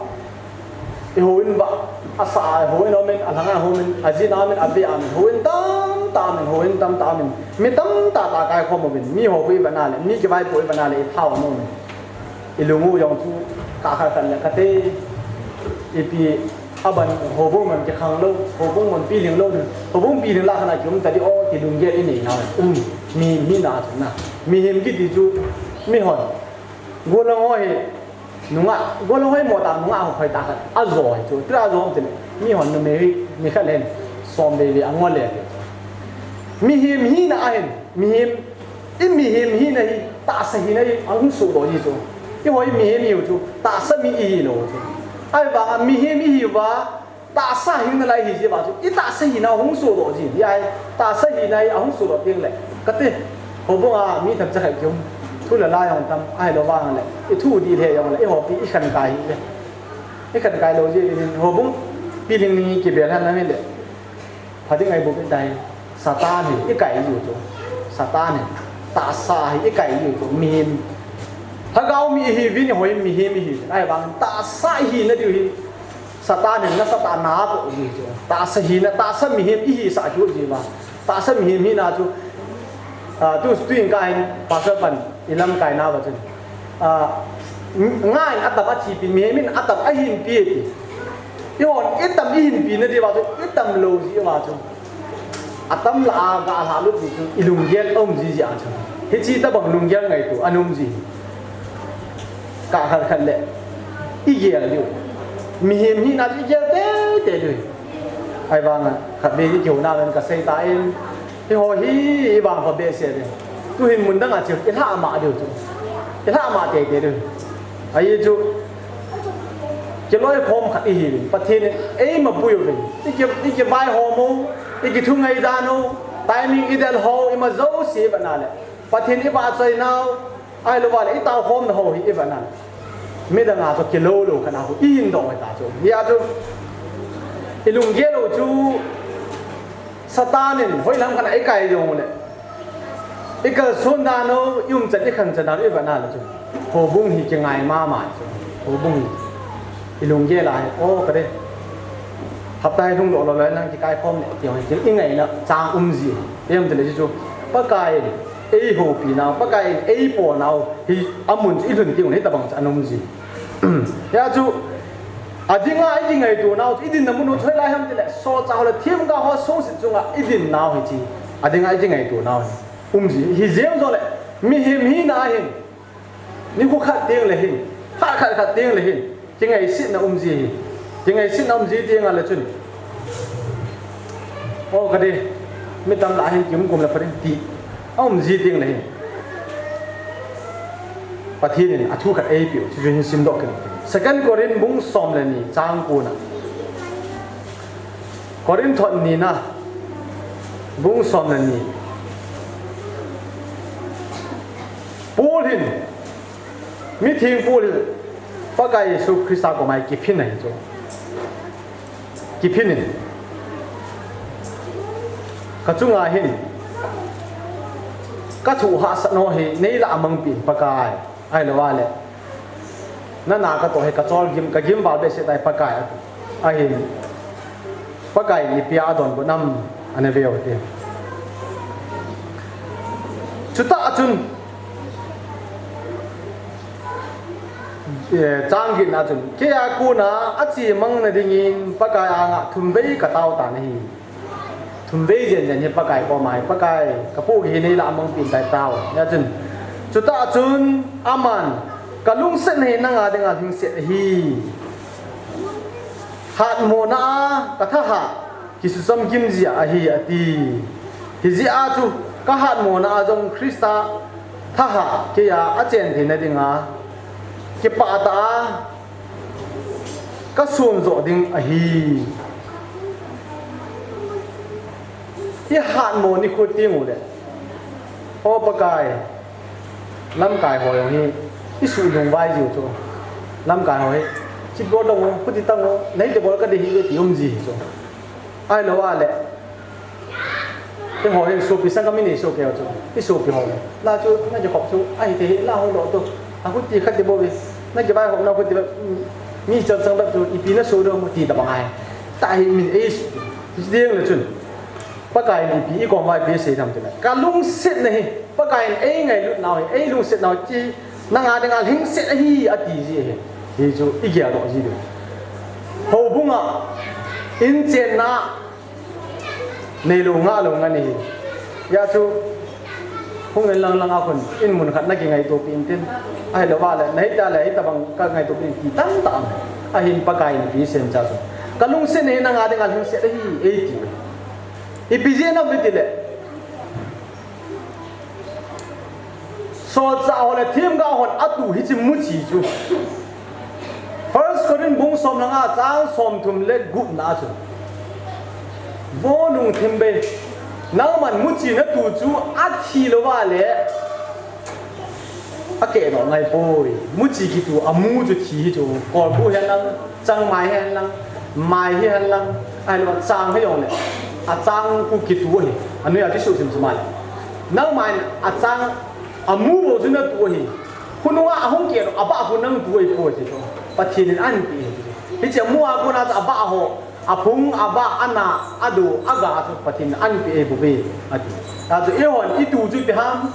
ihouin vah, asa a ihouin aumin, alhang a ihouin, ajin aumin, abeh aumin, houin tamtah aumin, houin tamtah aumin, mi tamtah tah kaikhom uvin, mi houin ivet na le, mi kivaipoh ivet na le, ithao nom umin. Ilung u jong chu, kah khat khat le kate, ipi, aban, houbung man kikhang lou, houbung man piling lou, houbung piling lah khat a kium tadi o, ti lunggel inei nau, um, mi, mi na chu na, mihem kiti chu, mihon, Gollhang ho hi nungah, gollhang ho hi mo tah nungah ho khoi tah khat ajo hi chu. Tua ajo ham tile, mihon numei hi, mi khat le hin, som veve angol le. Mihem hina ahin, mihem, i mihem hina hi, tahsa hina hi, ahung sodoh ji chu. Eiho hi mihem ihiu chu, tahsa mi ihi lou chu. Ahivanga mihem ihiuva, tahsa hina lai ihi jeh uva chu, i tahsa hina hung sodoh ji, hijeh a, tahsa hina hi ahung sodoh teng le, kati, houbung a mi themcha khat kium, thu le la jong tam, ahilou vang le, i thu dih le jong le, i hopi i khankai hi le, i khankai lou jeh in, houbung piling ni kibel han na mi le, pha ding ahi bou pi tai. Satan hi i kai jiu chu. Satan hi tahsa hi i kai jiu chu. Mihem, lhagao mi ihiuvin, eiho hi mihem ihiuvin. Ahivang tahsa ihina diu hi Satan hi nasatah a atoh jiu chu. Tahsa hina, tahsa mihem ihisah jiu jiuva. Tahsa mihem hina chu, ah, tu, tu in ka hin pastor pan i lamkai nauva chun. Ah, nga in atam athi pi, mihem in atam ahin pi ti. Eihon itam ihin pi na diuva chu, itam lou jiuva chu. Atam lah a ga lhahlut ji chu, i lunggel aum ji jeh a chu. Hiche tobang lunggel ngaito, ana um ji. Kah khat khat le, i gel diu. Mihem hina chu i gel teitei diu. Ahivanga, khatvei i kihouna ven kasei tan, Eiho hi, i vangpha behseh ve. Tuhin mun dang a chu, i lhah mah diu chu. I lhah mah teitei diu. Ahi chu, kiloikhom khat ihiuvin. Pathen in eima pui uvin. I ki, i kivaihom u, i kithungai dan u, timing i del ho, ima jouse i vet na le. Pathen i vahchoi nau, Ahilou vale, i taokhomna ho hi i vet na, midang a chu kilou lou khat a hu i hin doh ta chu. Hia chu i lunggel u chu Satan in hoilam khat a i kai jong le, i kalson dan u, i umchan i khangchan dan u i vet na le chu, houbung hi kingai mama chu. Houbung hi i lunggel a hi, o ka de, hapta hi lhung lou lou le nang kikaikhom le ti ho hi i ngaina chang um ji. Ipi ham tile chu, Pakai in ei houpi nau, Pakai in ei po nau hi, amun chu i lhun teng u hi tabang chu ana um ji. Hia chu, adinga i kingaito nau chu, i dinna mun u chu hoilai ham tile, solchah ho le themgao ho songsit chunga i din nau hi chi, adinga i kingaito nau hi um ji. Hijeng jongle, mihem hina a hin, nikho khat teng le hin, phat khat khat teng le hin, kingaisetna um ji hi. Kingaisetna um ji teng a le chun, o ka de, mi tam lah a hin kium kom le pha ding ti a um ji teng le hin, Pathen in athu khat eipeh u chu, chu hin simdoh kit u. Second Corinth bung som le ni chang ko na. Corinth thot nina, bung som le ni. Paul hin, mitheng Paul hin, Pakai Jesu Christa koma kiphin ahi chu. Kiphin in, ka chunga hin, ka thu hahsatna ho hi nei lah a mangpeh in Pakai, ahilou vale, na na ka toh hi ka cholgim, ka gim val behseh tai Pakai, ati. Ahin, Pakai in ipi a adonbut nam, ana ve u hite. Chutah chun, eh, chang get na chun, kei a kona achemangna dingin Pakai anga thum vei ka tao tan ahi. Thum vei jen jen hi Pakai koma hi, Pakai, ka pohgih hi nei lah a mangpeh in tai, tao. Hia chun, chutah chun aman, ka lungsetna hi nang a dinga lhingset ahi. Hatmona a ka thahat kisuchom gim jia ahi, ati. Hijeh a chu, ka hatmona a jong Christa thahat kei a achen theina dinga kipah tah a ka sonjoh ding ahi. I hatmo nikho teng u le, o Pakai, lamkai ho jong hi i suh lungvai jiu chu. Lamkai ho hi, chi bol dong o, khuti tang o, nei te bol ka de hi, ti um ji hi chu. Ahilou vale, eiho hin sopi sangam i nei soh kei u chu, i sopi ho le, la chu na kikhop chu, ahi te hi, la hung doh tu, a khuti khat ti bou ve, na kivaihopna khuti bep, mi chang chang bep chu, ipi na soh ding, ti tabang ahi. Tah hi min ei, ti ding le chun, Pakai in ipi i kom uva ipi asei ham tile, ka lungsetna hi, Pakai in ei ngailutnau hi, ei lungsetnau hi, nang a dinga lhingset ahi, ati ji ahi. Hi chu i geldoh ji diu. Houbung a, in chenna, neilou ngahlou ngen ahi. Hia chu, hung in lang lang a khun, in mun khat na kingaito peh in tin, ahilou vale, na hita le, hitabang ka ngaito peh in ti tamtah um. Ahin Pakai in ipi asei em tia chu, ka lungsetna hi nang a dinga lhingset ahi, eiti. Ipi jeh ham itile, solchah ho le themgao hon atu hiche muchi chu, First Corinth bung som le nga chang somthum le gup na chu, vo lungthim bei, nangman muchi natu chu athi louva le akehdoh ngai poi. Muchi kitu amu chu thi hi chu, kolbu hen lang, changmai hen lang, mai hi hen lang, ahilou chang hi jongle, achang khu kitu ahi. Anoi a kisuhsim chu male, nangman achang, amu bou chu natu ahi. Khonunga ahung kehdoh abah khu nangtu ahipoi ti chu, Pathen in ahinpeh ahi. Hiche amu a kona chu abah ho, aphung, abah, ana, adu, aga chu Pathen in ahinpeh ahibouve, ati. Hijeh chun eihon itu chu ipi ham,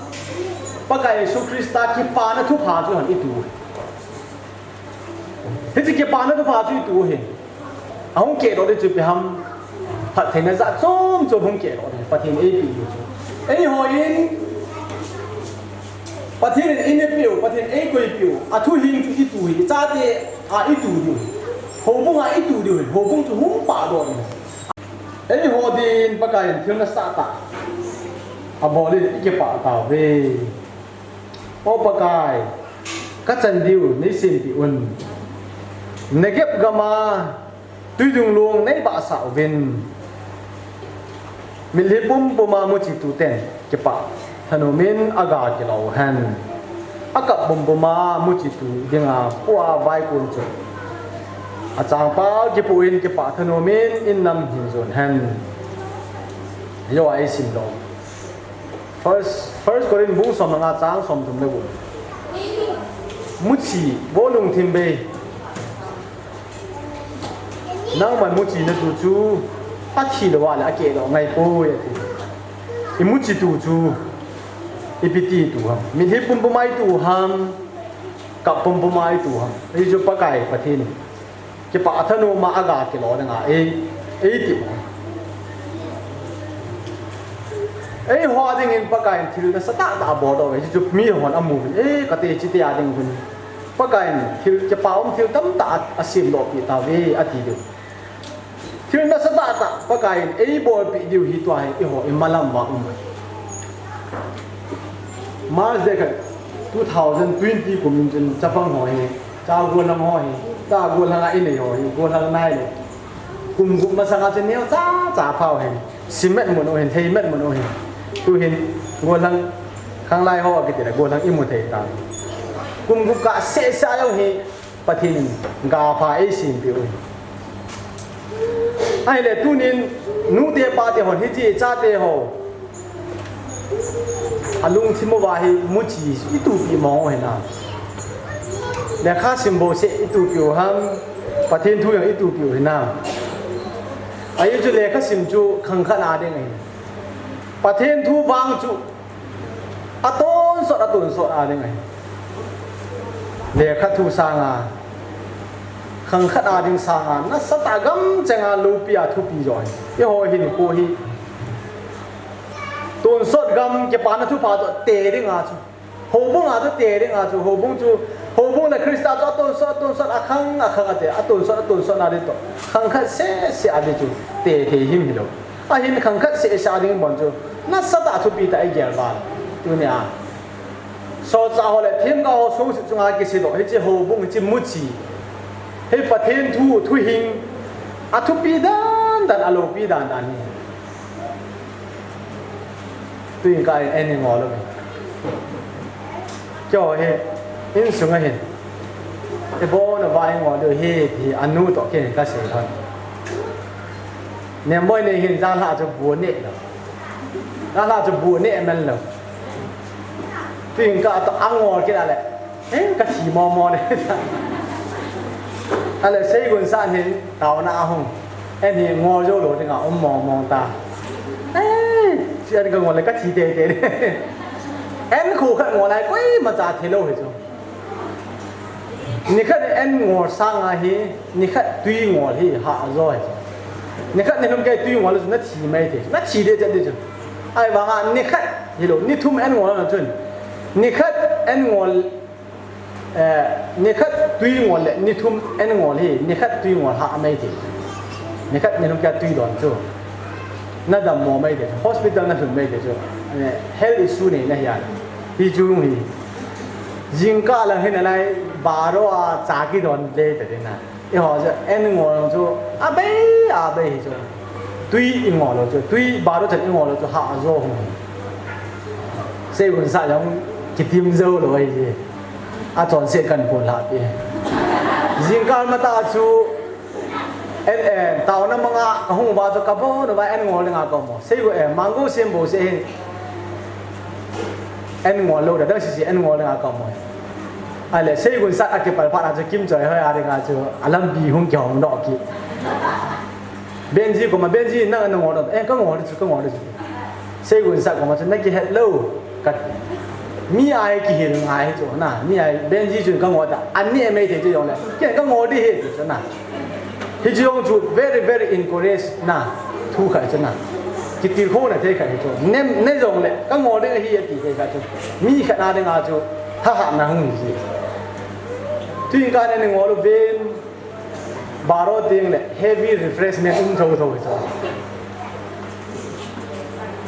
Pakai Jesu Christa kipana thupha chu eihon itu. Hiche kipana thupha chu itu ahi. Ahung kehdoh ding chu ipi ham, phattheina jat chom chom hung kehdoh ding, Pathen in eipeh ding chu. Eihon, Pathen in eipeh u, Pathen in eikoipeh u, athuhing chu itu hi, ichate a itu diu hi, houbung a itu diu hi, houbung chu hung pahdoh ding. Eiho din Pakai in thil nasatah abol in ikipah tauve. O Pakai, kachan diu neisempeh un. Negeb gam a tuidung long neibahsah uvin. Mitlhi pumpum a muchi tuten kipah thanom in aga kilo uhen. Akap pumpum a muchi tu dinga pua vaikun chu achangpau kipuin kipah thanom in, in nam hin jon hen. Hiche a eisim lou. First, First Corinth bung som le nga chang som thum le gup. Muchi, vo lungthim bei. Nangman muchi natu chu athi lou a le akeh lou ngai poi ati. Imuchi tu chu ipi ti tu ham? Mitlhi pumpum a itu ham? Kap pumpum a itu ham? Hichu Pakai Pathen kipah thanom a aga kilo dinga ei, eiti u. Eiho dingin Pakaiyin thil nasatah tah abol doh uve. Hichu mihon amu uvin, eh, kate chite a ding uvin. Pakaiyin thil, kipah um thil tamtah a, asemdohpi tauve ati diu. Thil nasatah tah Pakaiyin eibolpeh diu hi tua hi eiho imalam uva um. March date khat two thousand twenty kum in chun chapang ho hi, cha gollhang ho hi, cha gollhang a inei ho hi, gollhang nai le. Kum gup masanga chun neocha cha phau hin, cement mun u hin, thei met mun u hin. Tuhin gollhang khanglai ho kiti le gollhang imu thei ta. Kum gup kah seh seh a jong hi, Pathen in gapha eisempeh u. Ahile tunin nute pate hon hiche chate ho alungthim uva hi muchi itupi mong u hinam? Lekha sim bouseh itupi u ham? Pathen thu jong itupi u hinam? Ahi chu lekha sim chu khang khat a ding ahi. Pathen thu vang chu atonsot, atonsot a ding ahi. Lekha thu sanga, khang khat a ding sanga, nasatah gamchenga loupi a thupi jo ahi. Eiho hinkho hi tonsot gam kipana thupha toh te dinga chu, houbung a chu te dinga chu, houbung chu, houbung le Christa chu atonsot, atonsot, akhang, akhang a te, atonsot, atonsot na ding toh, khang khat seh seh a ding chu te thei him hilou. Ahin khang khat seh seh a ding bon chu nasatah thupi tah a igel val. Tunia solchah ho le themgao ho songsit chunga kisei doh hiche houbung, hiche muchi, hi Pathen thu, thuhing, athupi dan dan, aloupi dan dan hi. Tuin ka en, en ingol uve. Keiho hi insunga hin, ibon uva ingol diu hi ti anu toh ken kasei lhon. Nemboi nei hin janlhah chu bu neh lou. Janlhah chu bu neh man lou. Tuin ka toh angol kit a le, eh, kathi momo le. Ahile Seigunsa hin taona ahung, en hi ngol jou lou dinga um mong mong ta. Eh, chu en kangol le kathi teitei. En khu khat ngol lai koimacha thei lou hi chu. Nikhat en ngol sanga hi, nikhat twi ngol hi hah jo hi chu. Nikhat nilhum kei twi ngol chu nathi mai thei, nathi ding chet ding chu. Ahivanga nikhat hilou, nithum en ngol na chun, nikhat en ngol, eh, nikhat twi ngol le nithum en ngol hi, nikhat twi ngol hah mai thei. Nikhat nilhum kei twi don chu nadammo mai thei chu, hospital nalhun mai thei chu, eh, health issue nei nahi a. Hichu hi, jingkah lang hin alai baro a cha kidon le ta ding na. Eiho chu en ngol chu abei, abei hi chu. Twi ingol lou chu, twi baro chan ingol lou chu hah jo hung. Seigunsa jong kitim jou lou ahi. Achonset kan pon lhah pi. Jingkah matah chu en, eh, taona manga kahung uva chu kabon uva en ngol dinga kaum u. Seigun, eh, mango sem bouseh hin en ngol lou, dadang sese en ngol dinga kaum u. Ahile Seigunsa akipal phat a chu Kimchoihoi a dinga chu alampi hung kihong doh kit. Benji koma, Benji nang nangol doh, eh, kangol ding chu, kangol ding chu. Seigunsa koma chu nakihet lou kati. Mi a hi kihil ngai hi chu na, mi a hi Benji chun kangol ta, aneh mai thei chu jongle, ken kangol ding hi ti chu na. Hiche jong chu very, very encourage na thu khat chu na. Kitilkhouna thei khat hi chu. Ne, ne jongle kangol ding ahi ati thei khat chu, mi khat a dinga chu thahatna hung hi. Tuin ka en ingol uvin, baro teng le heavy refreshment um thotho hi chu.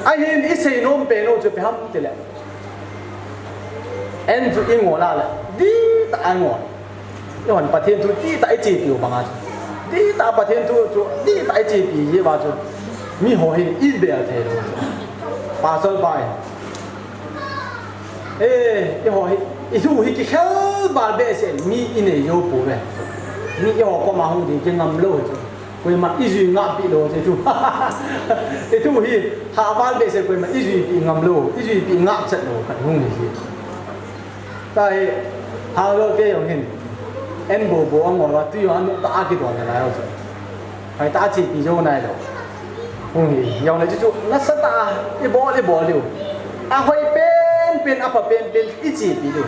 Ahin isei nom pen u chu ipi ham tile, en chu ingol a le dihtah a ingol. Eihon Pathen thu dihtah a ichepiu banga chu, dihtah a Pathen thu chu dihtah a ichepi jeh uva chu, miho hin ibel thei lou. Pastor pa in, eh, eiho hi Ithu hi kikhel val behseh, mi inei jou pouve. Mi eiho koma hung ding kingam lou chu. Koima ijui ngahpi lou chu. Ithu hi ha val behseh, koima ijuipi ngam lou, ijuipi ngahchet lou khat hung hi. Tahi, hang lou te jong hin. En bobo angol a, tui jong anop tah a kidon nalai chu. Hoitah a chepi jou nailou. Hung hi, jong le chu chu, nasatah a, ibol, ibol diu. Ahoi penpen, apha penpen, ichepi diu.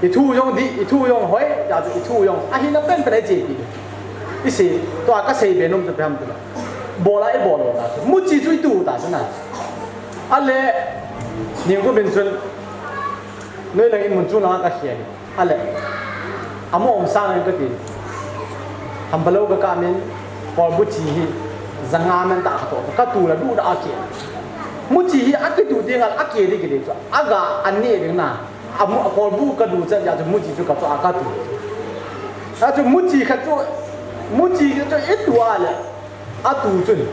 Ithu jong dih, ithu jong hoi, tia chu ithu jong, ahina penpen a ichepi diu. Isei, tua kasei be nom chu ipi ham tile. Bol a ibol lou ta chu. Muchi chu itu ta chu na. Ale, Ningkubin chun, Noi lang in mun chunga kakhel. Ale. Amo um sang in kati. Hambalou kakap in, kolbu chi hi, janga man tah katoh, katu la duda ake. Muchi hi akitu ding a, ake ding kiti chu. Aga ane ding na. Amu, kolbu kadu cha ya chu muchi chu katu a katu. Achu muchi khat chu, muchi chu itu ale. Atu chun,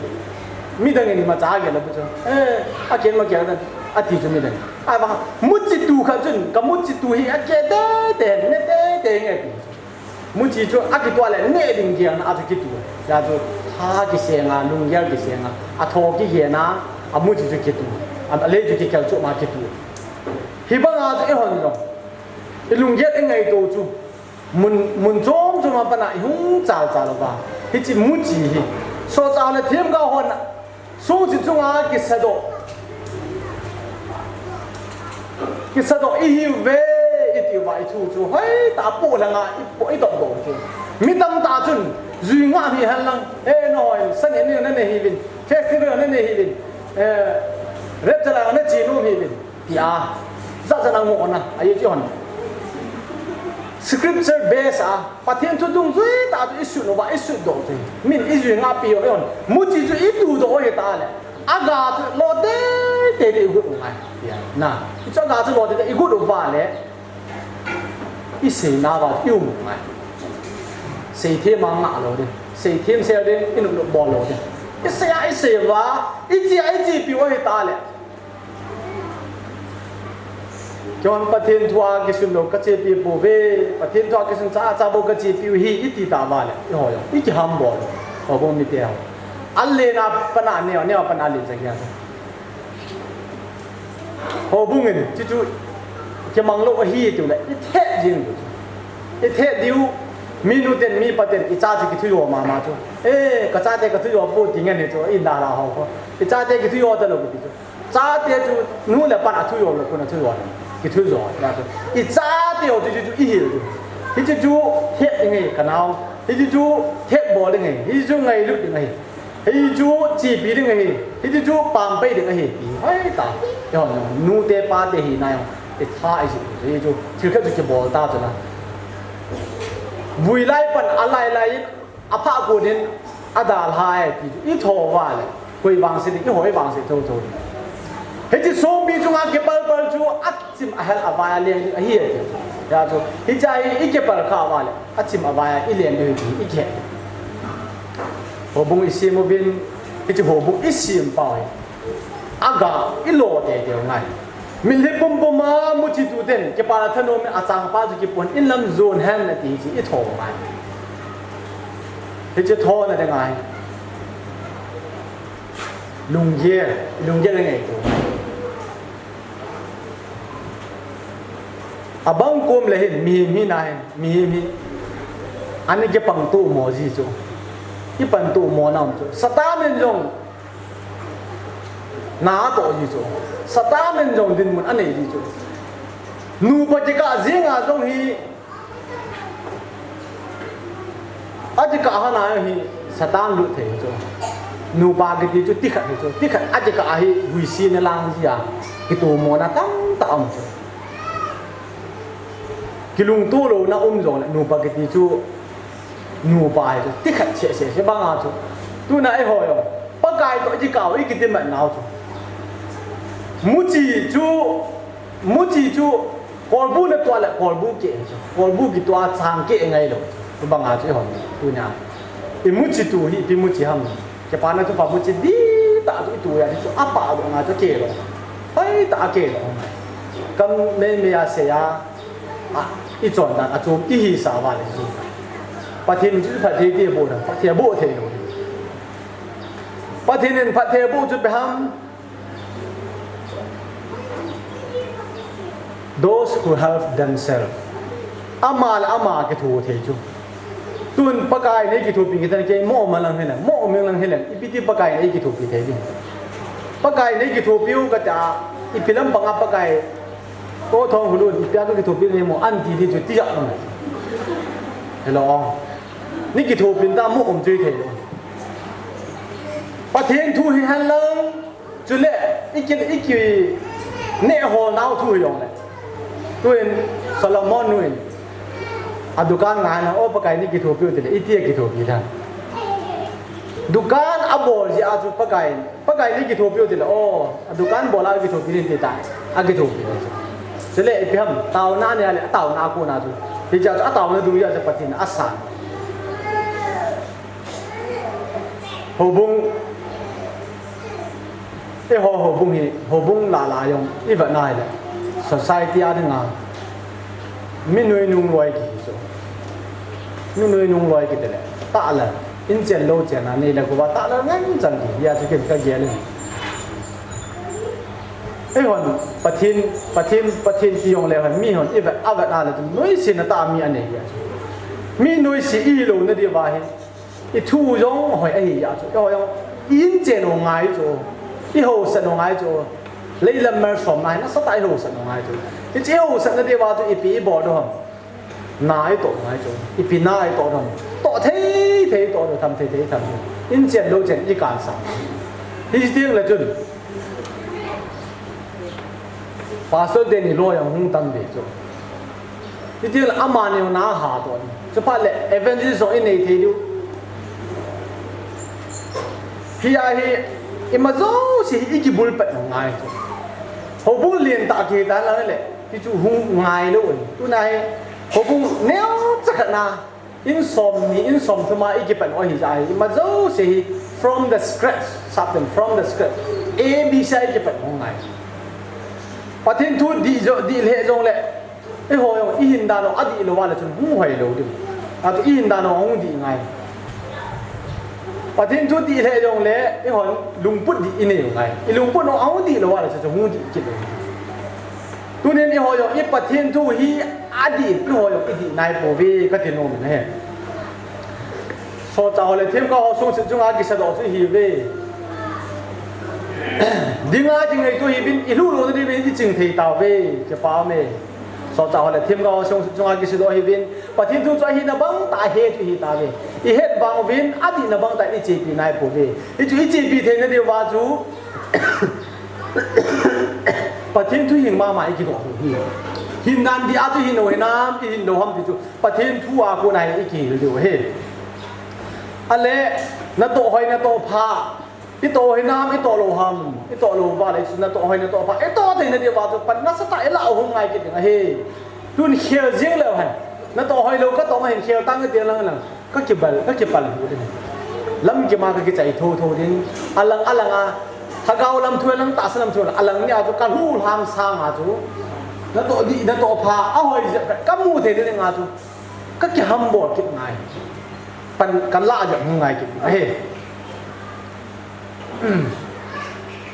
midang in imacha agel a bu chu, eh, aken ma gel dan, ati chu midang. Ahivang, muchi tu khat chun, kamuchi tu hi ake tei tei, ne tei tei nge ti. Muchi chu akitu le ne ding gel na a chu kitu. Ya chu, tha kisenga, lunggel kisenga, atho kigena, amuchi chu kitu. Alei chu kikel chu ma kitu. Hibanga chu eihon jong. Ilunggel ingaito chu. Mun, mun chom chom a pat a ihung chal chal uva. Hiche muchi hi. Sohcha le themgao hon sungchi chunga kisadoh. Kisadoh ihiuve iti uva ithu chu. Hoitah a poh langa ipoh idoh doh chu. Mi tamtah chun. Jui ngah hi hen lang. Eh, nahoi. Sani ni nanei hiuvin. Festival nanei hiuvin. Eh, rapture a nache nom hiuvin. Tia, jat jat a ngohna, ahi chu hon. Scripture base a, Pathen thu dungjui tah chu isut uva, isut doh chu. Min ijui ngahpi u hon. Muchi chu itu doh u hitale. Aga chu lo tei tei le igut u ngai. Tia, na. Chu aga chu lo tei tei igut uva le. Isei nauva ium u ngai. Seithem a ngah lou ding. Seithem sel ding, inop nop bol lou ding. Isei a, isei uva, iche a, ichepi u hitale. Keiman Pathen thu a kisun lou kachepi pouve, Pathen thu a kisun cha cha bou kachepi u hi iti tauva le, eiho jong, ikiham bol. Houbung mite ho. Alen a pat a neo, neo a pat a alen cha kya. Houbung in, chuchu, kimang lou ahi tiu le, ithet jing diu. Ithet diu, mi nu ten, mi pa ten, icha chu kithujo mama chu. Eh, kachate kathujo pou ti ngen hi chu, inda la ho ko. Ichate kithujo talou ti chu. Chate chu nu le pan a thujo lou, kon a thujo. Kithujo, ya chu. Ichate ho chu, chu, chu, ihil chu. Hichu chu, het ding ahi, kanao. Hichu chu, het bol ding ahi. Hichu chu, ngailut ding ahi. Hichu chu, chepi ding ahi. Hichu chu, pampai ding ahi. Hoitah. Eihon, nute pate hina jong. Itha iji. Hichu, thil khat chu kibol ta chu na. Vui lai pan, alai lai in. Apha konin adalhai ti chu itho uva le, koi vangse ding, eiho ivangse thotho. Hiche songpi chunga kipalpal chu achim ahel avai a leng ding ahi ati chu. Ya chu, hiche hi ikipal kha uva le, achim avai a ileng ding ahi ti ikihe. Houbung isem uvin, hiche houbung isem pau hi. Aga ilo teitei u ngai. Mitlhi pumpum a muchi tu ten, kipana thanom in achangpa chu kipon in lam jon hen ati chu itho u ngai. Hiche thona ding ahi. Lunggel, lunggel ngaito u ngai. Abang kom le hin, mihem hina hin, mihem hi. Ani kipang tomo ji chu. Ipan tomo na um chu. Satan in jong na atoh ji chu. Satan in jong dinmun anei ji chu. Nupa kikah jenga jong hi, akikah hana hi Satan lut thei chu. Nupa kiti chu tikhat hi chu. Tikhat akikah hi huisi na lang ji a. Kitomona tamtah um chu. Kilungto louna um jongle nupa kiti chu. Nupa hi chu, tikhat seh seh seh banga chu. Tuna eiho jong, Pakai toh ikikah u, ikitimat nau chu. Muchi chu, muchi chu, kolbu natoh le kolbu keh chu. Kolbu kitoh a chang keh ngailou. Chu banga chu eiho, tuna. Imuchi tu hi, ipi muchi ham. Kipana thupha muchi dihtah chu itu a, chu apah doh nga chu keh lou. Hoitah a keh lou. Kam meimei a sei a. a, i chondan a chom i hisa uva le chu, Pathen in chu phatthei ti boh dan, phatthei aboh thei lou. Pathen in phatthei aboh chu ipi ham? Those who help themselves. Ama le ama kitho thei chu. Tun Pakai in eikithopi kit tan, kei mo um lang hileng, mo um lang hileng, ipi ti Pakai in eikithopi thei ding? Pakai in eikithopi u kati a, ipi lam panga Pakai, o thong hulun, ipi a kakithopi nei mo, an ti di chu ti jat nang. Hello. Nei kithopi ta, mo um chu thei lou. Pathen thu hi hen lang, chule, i ki, i ki neh hol nau thu hi jong le. Tuin Solomon nu in a dukan ngai na, o Pakai nei kithopi u ti le, iti a kithopi dan? Dukan abol jeh a chu Pakai, Pakai nei kithopi u ti le, o, a dukan bol a kithopi ding ti ta, a kithopi ding chu. Chule, ipi ham, taona nei a le, taona a kona chu. Hiche a chu, a taona dung jeh a chu Pathen in asan. Houbung, eiho houbung hi, houbung lah lah jong, i vet na hile, society a dinga, mi nuinung loi kihi chu. Mi nuinung loi kiti le, tahle, in chen lou chen a, nei le gou a, tahle ngen chang kihi, hia chu ken ka gel in. Eihon, Pathen, Pathen, Pathen ti jong le hon, mi hon, i vet, a vet na le chu, nuisat na tah mi anei hia chu. Mi nuisat i lou na diuva hi, i thu jong hoi ahi jeh chu, eiho jong, i in chen u ngai chu, i haosat u ngai chu, leilam malsomna hi nasatah a i haosat u ngai chu. Hiche i haosat na diuva chu, ipi i bol diu ham? Na i toh ngai chu, ipi na i toh diu ham? Toh thei thei i toh diu, tham thei thei i tham diu. In chen lou chen i kansang. Hiti teng le chun, pastor teni loi jong hung tam ve chu. Hiti le amani na ha to ni. Chuphat le evangelist jong i nei thei diu. Hia hi, ima jouse hi i kibulpet u ngai chu. Houbung lentah kihi tan lang le, hichu hung ngai lou. Tuna hi, houbung neocha khat na, in som ni, in som thum a i kipan u ahi jeh a hi, ima jouse hi, from the scratch, something from the scratch. A B C a i kipan u ngai. Pathen thu dih jo, dih lheh jong le, eiho jong, i hin dan u adih lou a le chun hung hoi lou ding. Atu i hin dan u ahung dih ngai. Pathen thu dih lheh jong le, eihon lungput dih i nei u ngai. I lungput u ahung dih lou a le chun hung dih kit lou. Tunin eiho jong, i Pathen thu hi adih, eiho jong i dih nai pouve, kati nom in ahi. Solchah ho le themgao ho sung chunga kisadoh chu ihiuve. Dinga kingaitu hiuvin, i lhuh lou na diuvin i ching thei tauve, kipa ume. Solchah ho le themgao ho sung chunga kisadoh hiuvin, Pathen thu chu ahina bang tah a he chu ihi tauve. I het vang uvin, adihna bang tah in i chepi nai pouve. Hichu i chepi theina diuva chu, Pathen thu hing mama i kidoh u ahi. Hin dan dih a chu hin u hinam, i hin lou ham ti chu, Pathen thu a kona hi i kihil diu ahi. Ale, natoh hoi, natoh pha, i toh hinam, i toh lou ham, i toh lou uva le, natoh hoi, natoh pha, i toh theina diuva chu, pan nasatah a i lah u hung ngai kit ding ahi. Tun khel jing leu hen, natoh hoi lou, ka toh ma hin khel tang kati lang lang, ka kibal, ka kipal hu ding. Lam kima ka kichai tho tho ding, alang alang a, lhagao lam thu lang, tahsa lam thu lang, alang nia chu ka lhu lhang sang a chu, natoh dih, natoh pha, ahoi jep, ka mu thei ding a chu, ka kihambol kit ngai. Pan, ka lah jep hung ngai kit ding ahi.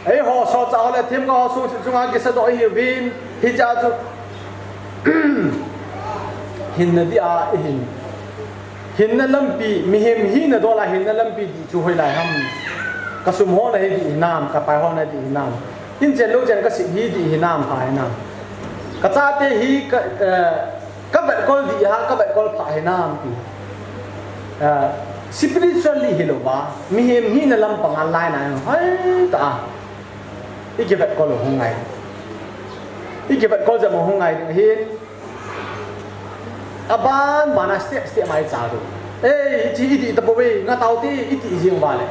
Eiho, solchah ho le themgao ho sung chunga kisadoh ihiuvin, hiche a chu, hinna dih a i hin. Hinna lampi, mihem hina dol a hinna lampi dih chu hoilai ham? Ka sum holna hi dih hinam, ka pai holna dih hinam? In chen lou chen ka sep hi dih hinam, pha hinam? Ka chate hi ka, eh, ka vetkol dih ham, ka vetkol pha hinam ti. Ah, spiritually hilouva, mihem hina lampanga lainat a hoitah a i kivetkol u hung ngai. I kivetkol jep u hung ngai ding ahin. Aban ban a step step a i chal u. Ei, hiche i dih tapouve, nga taute i ti jing uva le,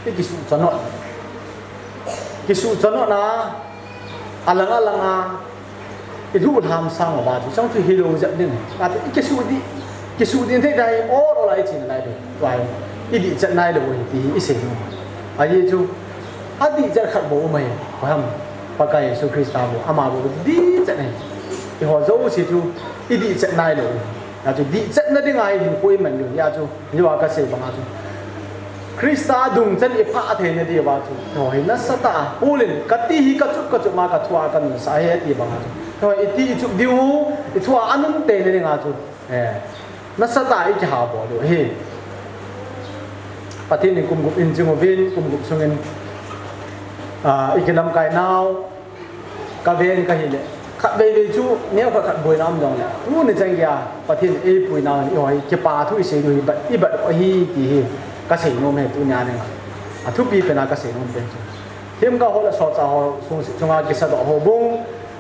i kisuhchanot. Kisuhchanot na, alang alang a, i lhu lham sang uva chu, chang chu hilou jep ding. Ati, i kisuh dih, kisuh dih thei dai, ol ol a i chena lai ding. Tua hi, i dihchet nailou u ahi ti hi i sei nom. Ahi chu, adihchet khat bou um ahi, koi ham? Pakai Jesu Christa bou, ama bou dihchet ahi. Eiho jouse chu, i dihchet nailou. Hijeh chun dihchetna dinga hinkho i man diu, hijeh chun, hiva kasei banga chu, Christa dungchan i phah theina diuva chu, eiho hi nasatah a, Paul in kati hi kachup kachup ma kathua kanunsah ahi ati banga chu, eiho hi iti ichup diu, i thua anun theina dinga chu, eh, nasatah a i kihabol diu ahi. Pathen in kum gup in ching uvin, kum gup sungin, ah, i kilamkai nau, kaven kahile, khatvei vei chu neokhat khat boina um jongle, tuni chan geiya Pathen in eipui nau hin eiho hi kipa thu isei diu hi bat, i bat u ahi ti hi kasei nom e tunia dinga. Athupi pena kasei nom pen chu, themgao ho le solchah ho sung, sunga kisadoh houbung,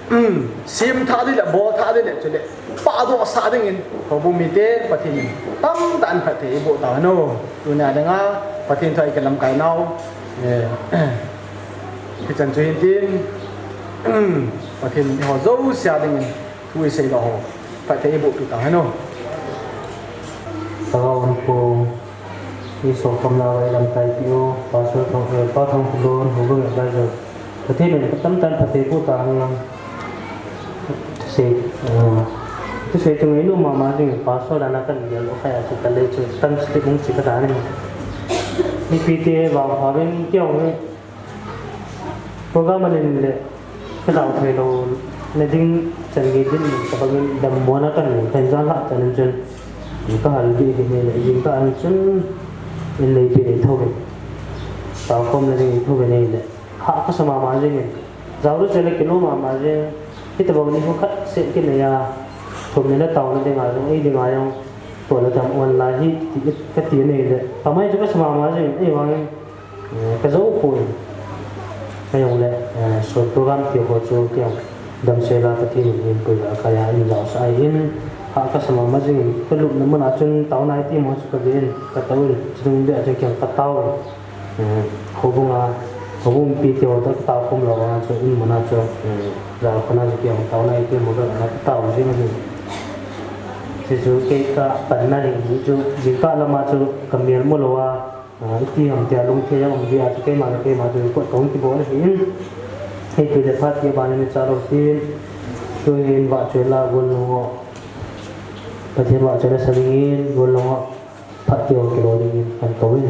um, semthah ding le, bolthah ding le, chule pahdohsah dingin houbung mite Pathen in tamtah in phatthei eiboh tauhen o. Tunia dinga Pathen thua i kilamkai nau, eh, hichan chu hintin, Pathen in eiho jousea dingin thu iseidoh ho phatthei eibohpi tauhen o. Taona pu, i sokhomna uva i lamkai peh u Pastor Thang, eh, Pa Thangkhollun, houbung advisor, Pathen in tamtah in phatthei eiboh tahen lang. Thusei, eh, thusei chu ngainom mama jing, Pastor dan a kan gel u kha a chu, kalei chu tam step hung chi kadan e. Mipite vangpha vin keiho hi program anin le, ka jao theilou na ding chan gei din, tabang in dammo na kan nei, kan jan lhah chan in chun, ka hal ding hi nei le, jingkah in chun, in neipen ei thou ve, taokhomna ding ei thou ve nei le, hah kasa mama jing in, jao lou chule kilom mama jing, hitobang nikho khat seh kinei a, thumna le taona dinga jong, ei dinga jong, tua le tam online hi, ti, kati nei le, pamai chu kasa mama jing, ei vang in, eh, ka jou poi. Ka jong le, eh, short program ti ho chu kei jong damsel a Pathen in eipui a kaiya in jaosah ahin, hah kasa mama jing in, ka lupna mun a chun taona iti mo chu ka ve in, ka tou in, chuteng beh a chun kei jong ka tao in, eh, houbung a, houbung mipite ho toh ka taokhom lou vang a chu in mun a chu, eh, jalkhun a chu kei jong taona iti mo ka, ka tao jing ahi. Chuchu kei ka panna hi chu, jingkah lam a chu ka mel mu lou a, Ah, iti ham tia lungthim a um dia chu keima le keima chu kot kong kibol ahin. Hei tu le phat ti a ban in cha lou tin. Tuhin vahchoi la gol lou o. Pathen vahchoi la sa dingin gol lou o. Phat ti o kilo dingin kan kou in.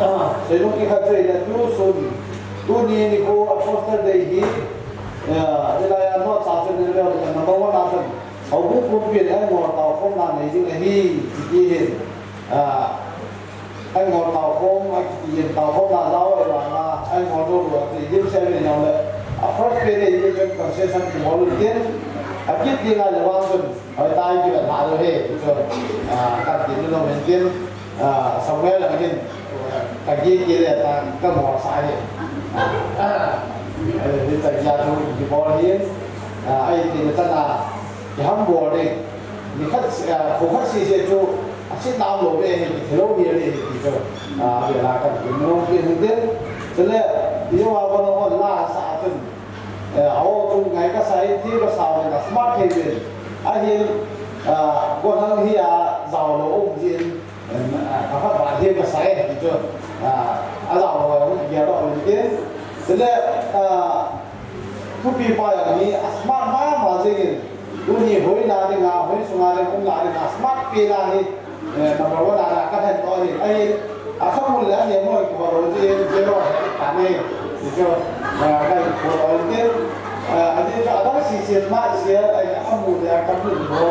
Ah, seinung khat chu ahile tusun, tuni nikho a poster day hi, ah, hilai a note sa chun ni le number one a chun, houbung pumpin eingol taokhomna nei ding ahi, kiti hin. Ah, eingol taokhom, akiti hin taokhomna jao e vanga, eingol jou lou a chu dimset nei jong le. A first pay day hi chun concession kibol u tin, akit ding ahile vang chun, hoitah in kivet lha lou hi, ti chu, ah, kan ti nom in tin, ah, Samuel lang hin, ka gei kit le ta, ka mol sa hi. Ah, eh, hi ta gei a thu kibol hi, ah, ahi ti le chana, kihambol ding. Nikhat, ah, kho khat sese chu, asit nam lou ve hi, kithilou hi ve hi ti chu, ah, ve la kan ti nom in tin. Chule, i jo a ko lo la sa chun, Eh, a o tung ngai kasa in, thil kasa uvin a smart thei uvin. Ahin, ah, gollhang hi a jao lou um jin, em, ah, ka khat ba thil kasa e, ti chu, ah, a jao lou um, gel lou um tin. Chule, ah, thupi pa jong hi a smart mama jingin, tuni hoina dinga, hoi sunga ding, umna dinga, smart pi na hi, Eh, number one a, a ka hen to hi, ahi, a ka mun le a ne mo ko ro ji, ji ro, ta ne, ji jo, eh, ka ko ro ji, eh, a ji jo, a ba si si ma si, eh, a mu le a ka mun mo,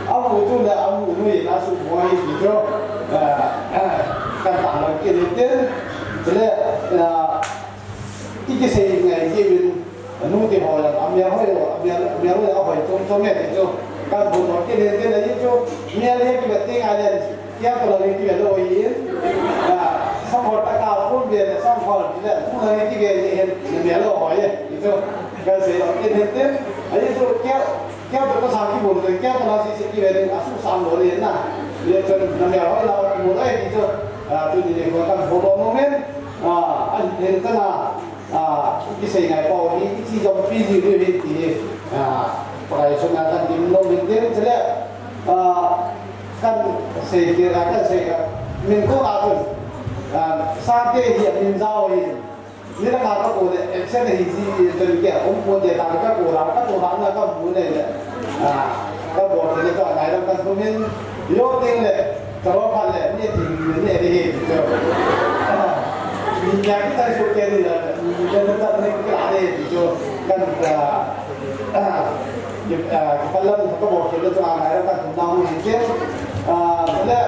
a mu tu le a mu nu na su mo hi, ji jo, eh, eh, ka ta Tin, chule, ah, i kisei ngai jiuvin, nu te ho jong, amel hoi, amel, amel hoi ahoi chom chom e ti chu, kan bol lou kit in tin, ahi chu, mel hi kivet teng le, kia to lou hi kivet lou ahin, ah, sang ho ta ka phun ve le, sang ho le, phun lou hi kivet ni hin, mel lou hoi e ti chu, kan sei lou kit in tin, ahi chu, kia Kei toh kasang kibol toh, kei toh la sese kive ding, asuhsang lou ding na. Hijeh chun, namel hoi la, kibol ahi ti chu, ah, tuni nikho kan bol nom in, ah, ahin kana, ah, kisei ngai pau hi, ichi jong pi ji ding ahi ti hi, ah, Pakai sunga kan dim nom in tin, chule, ah, kan sei kit, ah, kan sei kit, min ko a chun, ah, Sangte hi min jao hi, Nidang a kakou le, absent ahi ji, chun kei a um pon te, tah kakou la, kakou la na kamu nei le. Ah, kabol te le, tua nai lam kan thum in, yo ting le, ka lo phat le, ni ting ni ni hi, chu. Ah, ni ya ki tai su ke ni la, ni ya ni ta ni ki la ni, chu. Kan, ah, ah, ki, ah, ki phat lam kabol te le, tua nai lam kan thum na mu hi ke. Ah, le,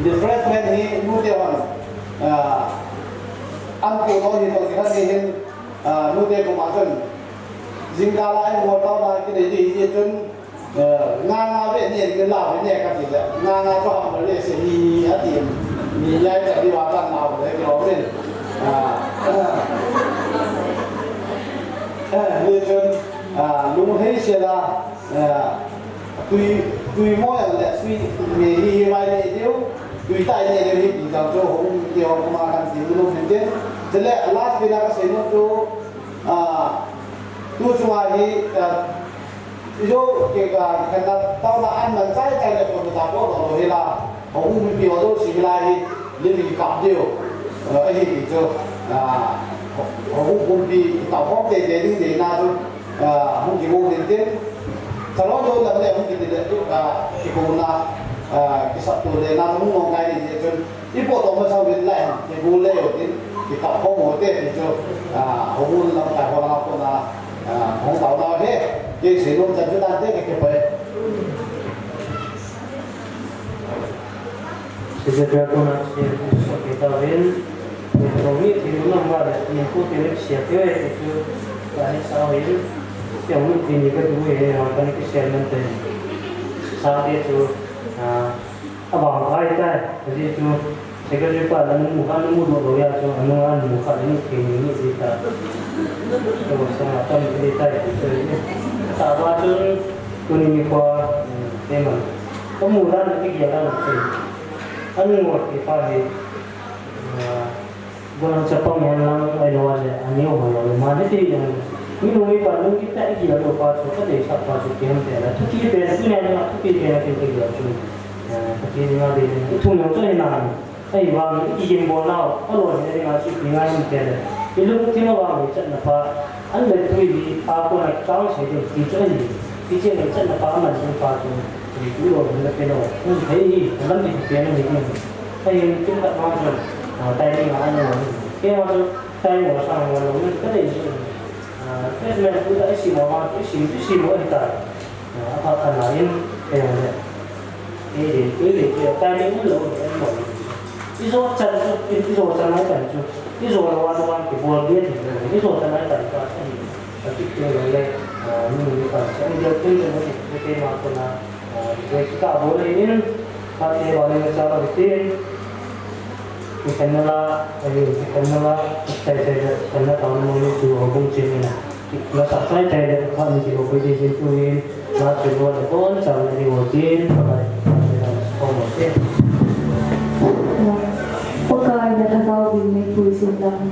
refreshment hi, nu te hon. Ah, an pu lou hi toh kikhah ni hin, ah, nute koma chun, jingkah a in bol taona kinei ding hi chun, eh, nga nga ve ni, ni la ve ni kati le, nga nga to ham le se ni, ati, ni yai ta di wa tan na le, kilo min. Ah, eh, ni chun, ah, lunghei se la, Ah, tui, tui mo jong le, tui me hi hi vai nei diu, tui tai nei diu hi ti jong chu hung ti hung kuma kan ti mu hin tin. Chule last pena kasei nom chu, ah, tu chunga hi, ah, ijo ke ka, ka na taona an man chai chai le ko ta ko lo hi la. Hou mipi ho jouse hilai hi, lim kikap diu, eh, ahi ti chu, ah, hou pumpi kitao khom teitei ding deina chu, ah, hung kimu ding tin, Salon Zone lam le hung kiti le, ah, kikouna, ah, kisapto le na hung mong kai ding ti chun, ipo to masa uvin lai, kimu le u tin, kitao khom u te ti chu, ah, hou lam kai ho la ko na, ah, hung tao na he, kei sei nom chan chu dan te ke ke pai. Secretary kona si, so kita ven, ni ko ni ti no ma le, ni ko ti le sia ti ve ti chu, la ni sa ve, sia mu ti ni ka du ve, ha ka ni ki sia nan te. Sa ti chu, ah, abang kai ta, ti chu, secretary pa la nu mu ka nu mu do lo ya chu, anu anu mu ka ni ti ni ni ti ta. So sa tam ti ta ti chu. Sa ba chu, Tuni nikho, eh, te man. Kamu dan, kagel dan, sei. An ngol kipa hi, ah, gollhang chapang hen lang, ahilou le, aneo ho lou, mani ti jong. Mi nu mi pa, nu kita igel lou pa chu, kadeisah pa chu, kem te la. Thupi pen, tuni a thupi pen, kin kagel chu. Ah, thupi nga de, ithum jong chu hinam. Ahivangin i kigimbol nau, aloi hi dinga chu ipi ngai um tile. I lungthim a vang hi chatna pa, an le tui hi pa kona kikang sei ding ti chu ahi. Hiche hi chatna pa aman ding pa chu, i tu loi hin la pe lou. Hung thei hi, alam hi pe na hi ding. Ahin kimkhat vang chun, ah, timing a an lou hi. Keima chu, timing a sang lou hi, ka dei chu. Ah, treatment tu ta i sim a vang, i sim, i sim a hi ta. Ah, aphat khat na in, kei jong le. Kei le, kei le, kei le, timing um lou, eh, mo. I jo chan chu, i, i jo chan nai tan chu. I jo lou a, lou a, kibol ding ti lou. I jo chan nai tan chu, eh, a ti ti lou le, ah, mi ni kan chan ding ti lou, ti ti ma ko na, ah, kei kita bol le in, ka te ba le cha lou ti. Kikhenna la, ahi, kikhenna la, chai chai le, khenna taona mo ni tu ho bung chin ni na. Nasah chai chai le, kha ni ti ho koi di jin tu in, la tu lo le, bon chang ni ho tin, bye bye. Ko mo te. Pakai na thagau ding ni tu sin dang.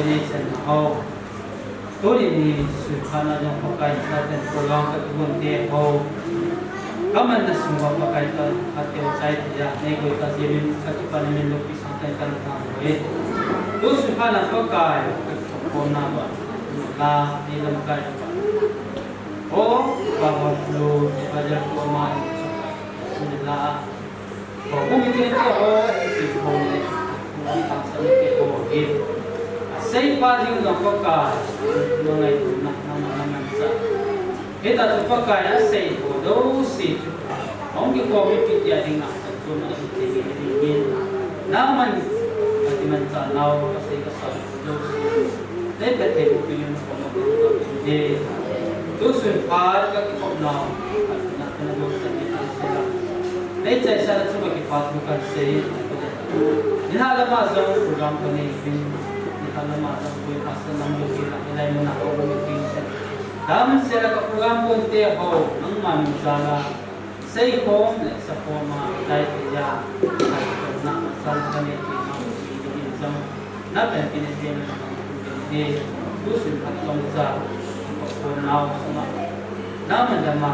Ni chen ho. Tuni ni suiphatna jong Pakai sa chen program ka kibol te ho. Kamanna sunga Pakai ka, ka teo chai tia, nei koi ka jimin, ka kipa ni min lo pi sang chen kan ta ho e. Tu suiphatna Pakai, ka kipon na ba. La, ni lam kai. O, ba ba lo, ba ja ko ma, ni la. Ko, ko mi te te ho, ti ko ni, ko ta sa ni te ko hi. Asei pa ding na ko ka, no ngai tu na, na, na, na, na, sa. Hita chu Pakai asei ho jouse chu. Hung kikomi pi tia ding na, chu na pi tia ding ding. Nangman, ati man cha nau, asei ka sa ho jouse. Nei pet thei u pi na ko na ko na ko ni. Tu suiphat ka kikhop nau, na, na, na, na, sa ni, sa ni. Nei chai sa na chu ka kipa thu kan sei. Ni ha lama jong program ka nei pin. Ni ha lama jong koi pastor nam lo ki la, ni lai mo na ko ni pin. Damsel a ka program kon te ho, nangma min jal a, seikhom le sakhom a, tai te ja, tai te na, sal ka ne te ma, ni ni jong, na pen ki ne te na, ni, tu suiphat tong ja, ko ko nau sama, na ma da ma,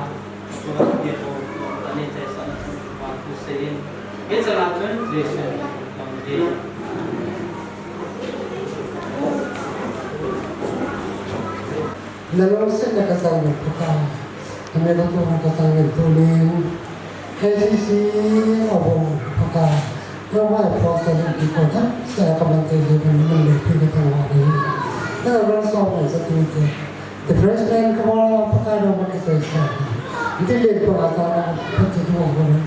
ko ko te ho, ko ta ne chai sa na, ko ko tu se in, e sa la chun, Jesu, tong de. Nalungsetna kachang in Pakai, amel a kona kachang in tunin, K C C a bol Pakai, nangma pastor in kiko thamse a kaman te je kan min lo pi kachang a ni. Na ro so na sa tu te. The president ka bol Pakai nangma kachang sa. Iti le ko ata na pati tu ko. Amen.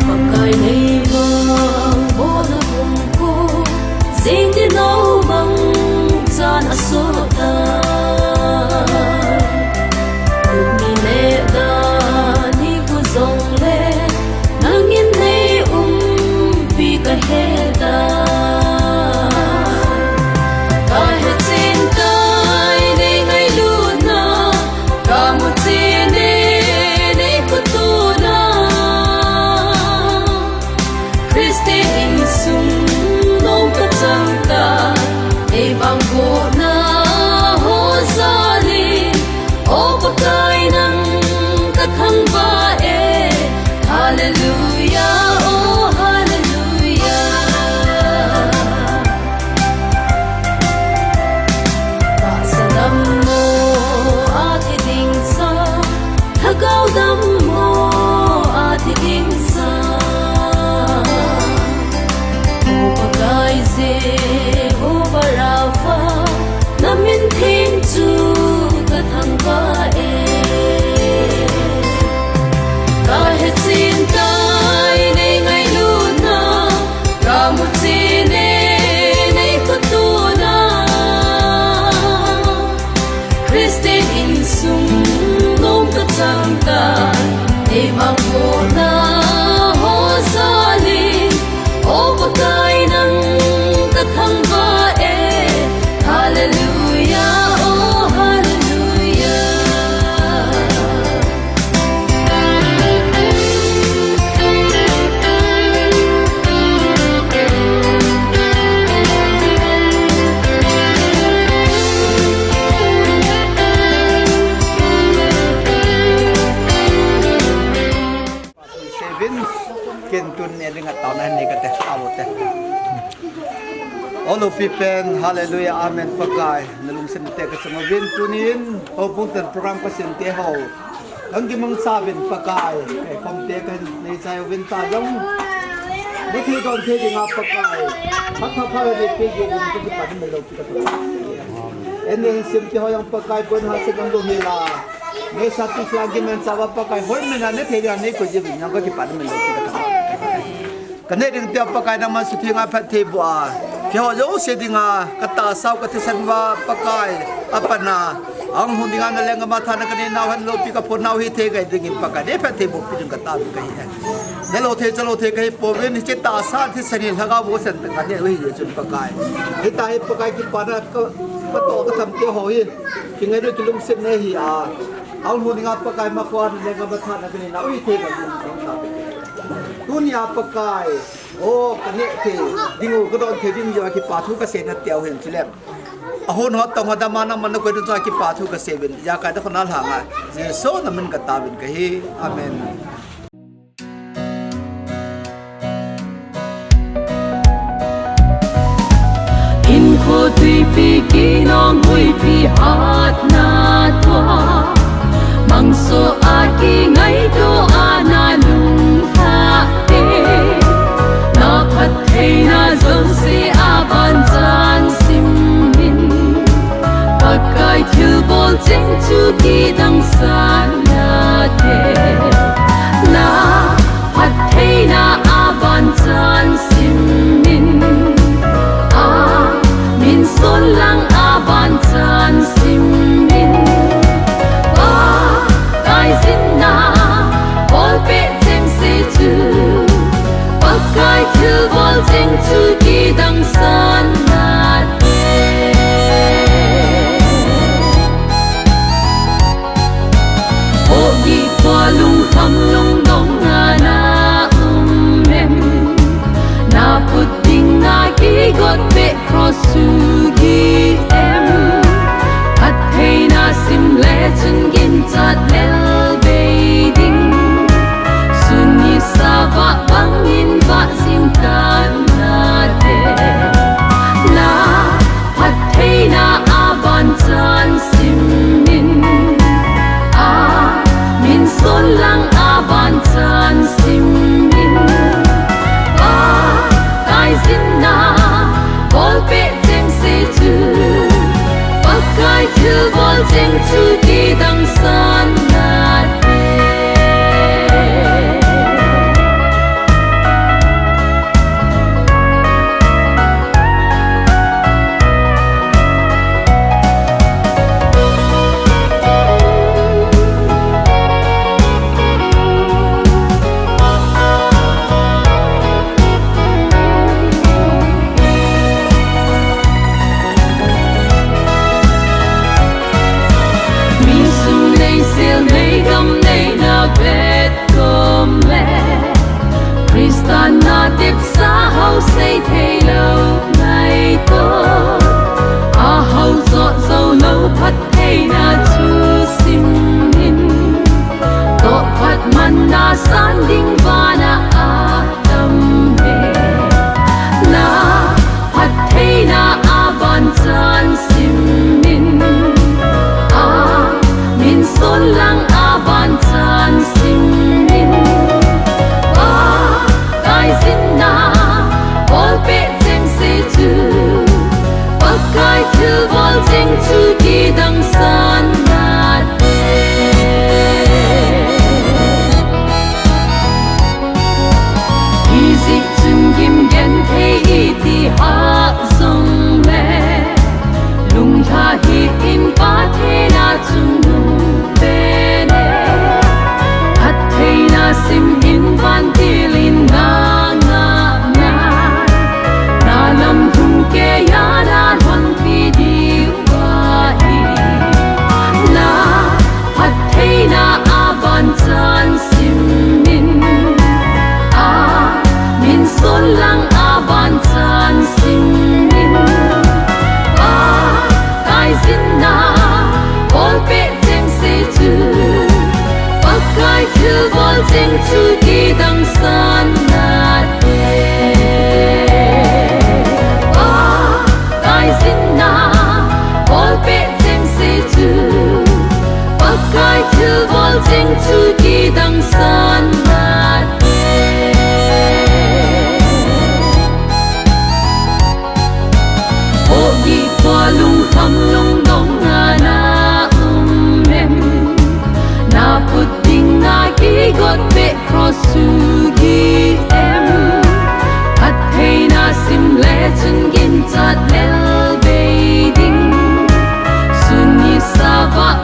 Pakai nei vang, bona hung ko, jing ni nau mang chan a sot a. Kum ni le dan ni ku jong le, nangin nei umpi ka he ta. Ka he chin tai nei ngailutna, ka mu chin e nei khotona. Christian insung nong ka chang ta, ei bang ko na ho jali, o Pakai nang ka thangvah e, Hallelujah, oh Hallelujah. Tahsa dammo a thi ding sa, lhagao dammo a thi ding sa. O Pakai Jehovah Rapha, na min theng chu ka thangvah e. Ka he chin tai nei ngailutna, ka mu chin e nei khotona. Christian insung nong ka chang ta, ei bang ko na ho jali, o Pakai nang ka thangvah e. Hallelujah, oh Hallelujah. Seven, ken tun e ding a taona nei ka te, avo te. O loupi pen, hallelujah, amen, Pakai. Na lungset te ka chang uvin tunin, houbung ten program ka sem te ho. Nang kimangcha uvin Pakai, eh, khom te ka nei chai uvin ta jong. Na thei don thei dinga Pakai. Pha pha pha le pe ge ka kipa ni lo ki ka. En ne sem te ho jong Pakai pon ha se dong dong hi la. Nei sa tu sa ki men sa va Pakai hoi men na nei thei dinga nei ko je uvin jong ka kipa ni lo ki ka. Ka nei ding tia Pakai nangman sutheng a phatthei boh a, keiho jouse dinga ka tahsa u ka thisan uva Pakai a pat na Ahung lhung dinga na lenggam a thahatna kanei nau hen, loupi kaphon nau hithei kahi dingin Pakai, nei phatthei boh pi ding kataovin kahi e. Nalou thei chalou thei kahi pouvin, hiche tahsa thisan hi Lhagao Vusen tah kanei u hi chun Pakai, hitia hi Pakai kipana ka, katoh katham te ho hi, kingaina kilungsetna hi a, ahung lhung dinga Pakai, makhoa na lenggam a thahatna kanei nau hithei kahi dingin kataovin. Tunia Pakai, o, kaneh thei ding u, kadon thei ding u a kipa thu kasei nate u hen chule, ahon ho tong ho dama nangman nakoi ding chua kipa thu kasei uvin, ijakai nakhut na lhanga, Jesu namin kataovin kahi. Amen. Hinkho tuipi kinong huipi hatna tua, mangso a kingaito a na lunglhah te, na phattheina jouse a ban chan simin, Pakai thilbol cheng chu kidang sahna te, na phattheina a ban chan simin, a min son lang a ban chan simin, Pakai jinna bolpeh chengse chu, Pakai thilbol cheng chu kidang sahna te. Hogi tua lungkham lungdong a na um em? Na put ding a kigot peh cross chu gih em? Phattheina sim le chun ginchat lel bei ding, sun nisa vah bangin vah jing tan nate, na phattheina a ban chan simin, a min son lang a ban chan simin, Pakai jinna bolpeh chengse chu, Pakai thilbol cheng chu kidang sahna te. Mi sum nei sel nei gam nei na vet kom le, Christa na tepsa hou sei thei lou ngaito, a hou jo jou lou phattheina chu simin, tohphat manna san ding vana a tam e. Na phattheina a ban chan simin, a min son lang a ban chan simin, Pakai jinna bolpeh chengse chu, Pakai thilbol cheng chu kidang sahna te. Hijeh chun gim genthei iti hah jongle, lunglha hih in Pathen a chungnung pen e. Phattheina sim in vantil in na ngah nai, na lam lhung keiya na lhonpi diu ahi. Na phattheina a ban chan simin, a min son lang a ban chan simin, Pakai jinna bolpeh chengse chu, Pakai thilbol cheng chu kidang sahna te. Pakai jinna bolpeh chengse chu, Pakai thilbol cheng chu kidang sahna te. Hogi tua lungkham lungdong a na um em? Na put ding a kigot peh cross chu gih em? Phattheina sim le chun ginchat lel bei ding, sun nisa vah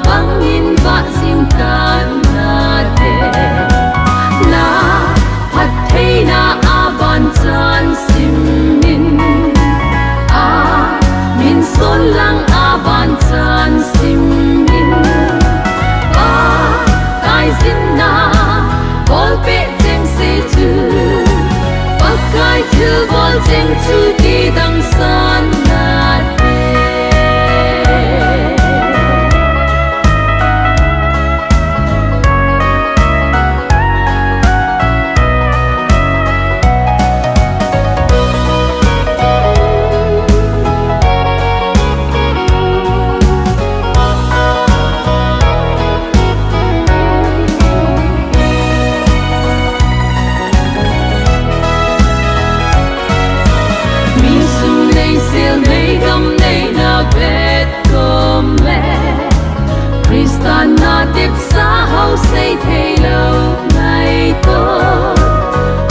Tanna tepsa hou sei thei lou ngaito,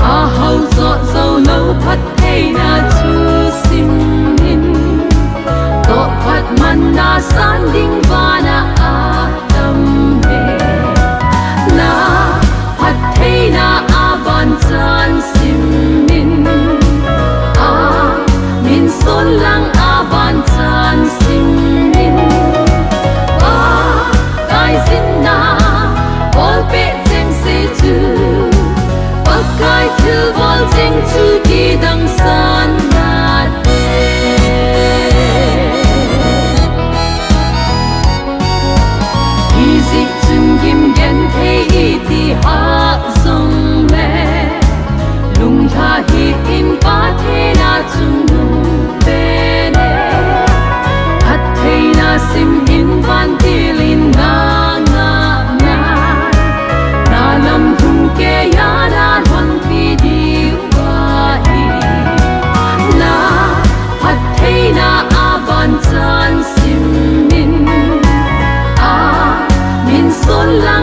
a hou jot jou lou phattheina chu simin, tohphat manna san ding vana a tam e. Na phattheina a ban chan simin, a min son lang a ban chan simin, Pakai jinna bolpeh cheng se chu, Pakai thilbol cheng chu kidang san nate. Hijeh chun gim genthei iti hah jongle, lunglha hih in Pathen a chungnung pen e. Phattheina sim in vantil in na ngah nai, na lamlhung keiya na lhonpi diu ahi. Na phattheina a ban chan simin, a min son lang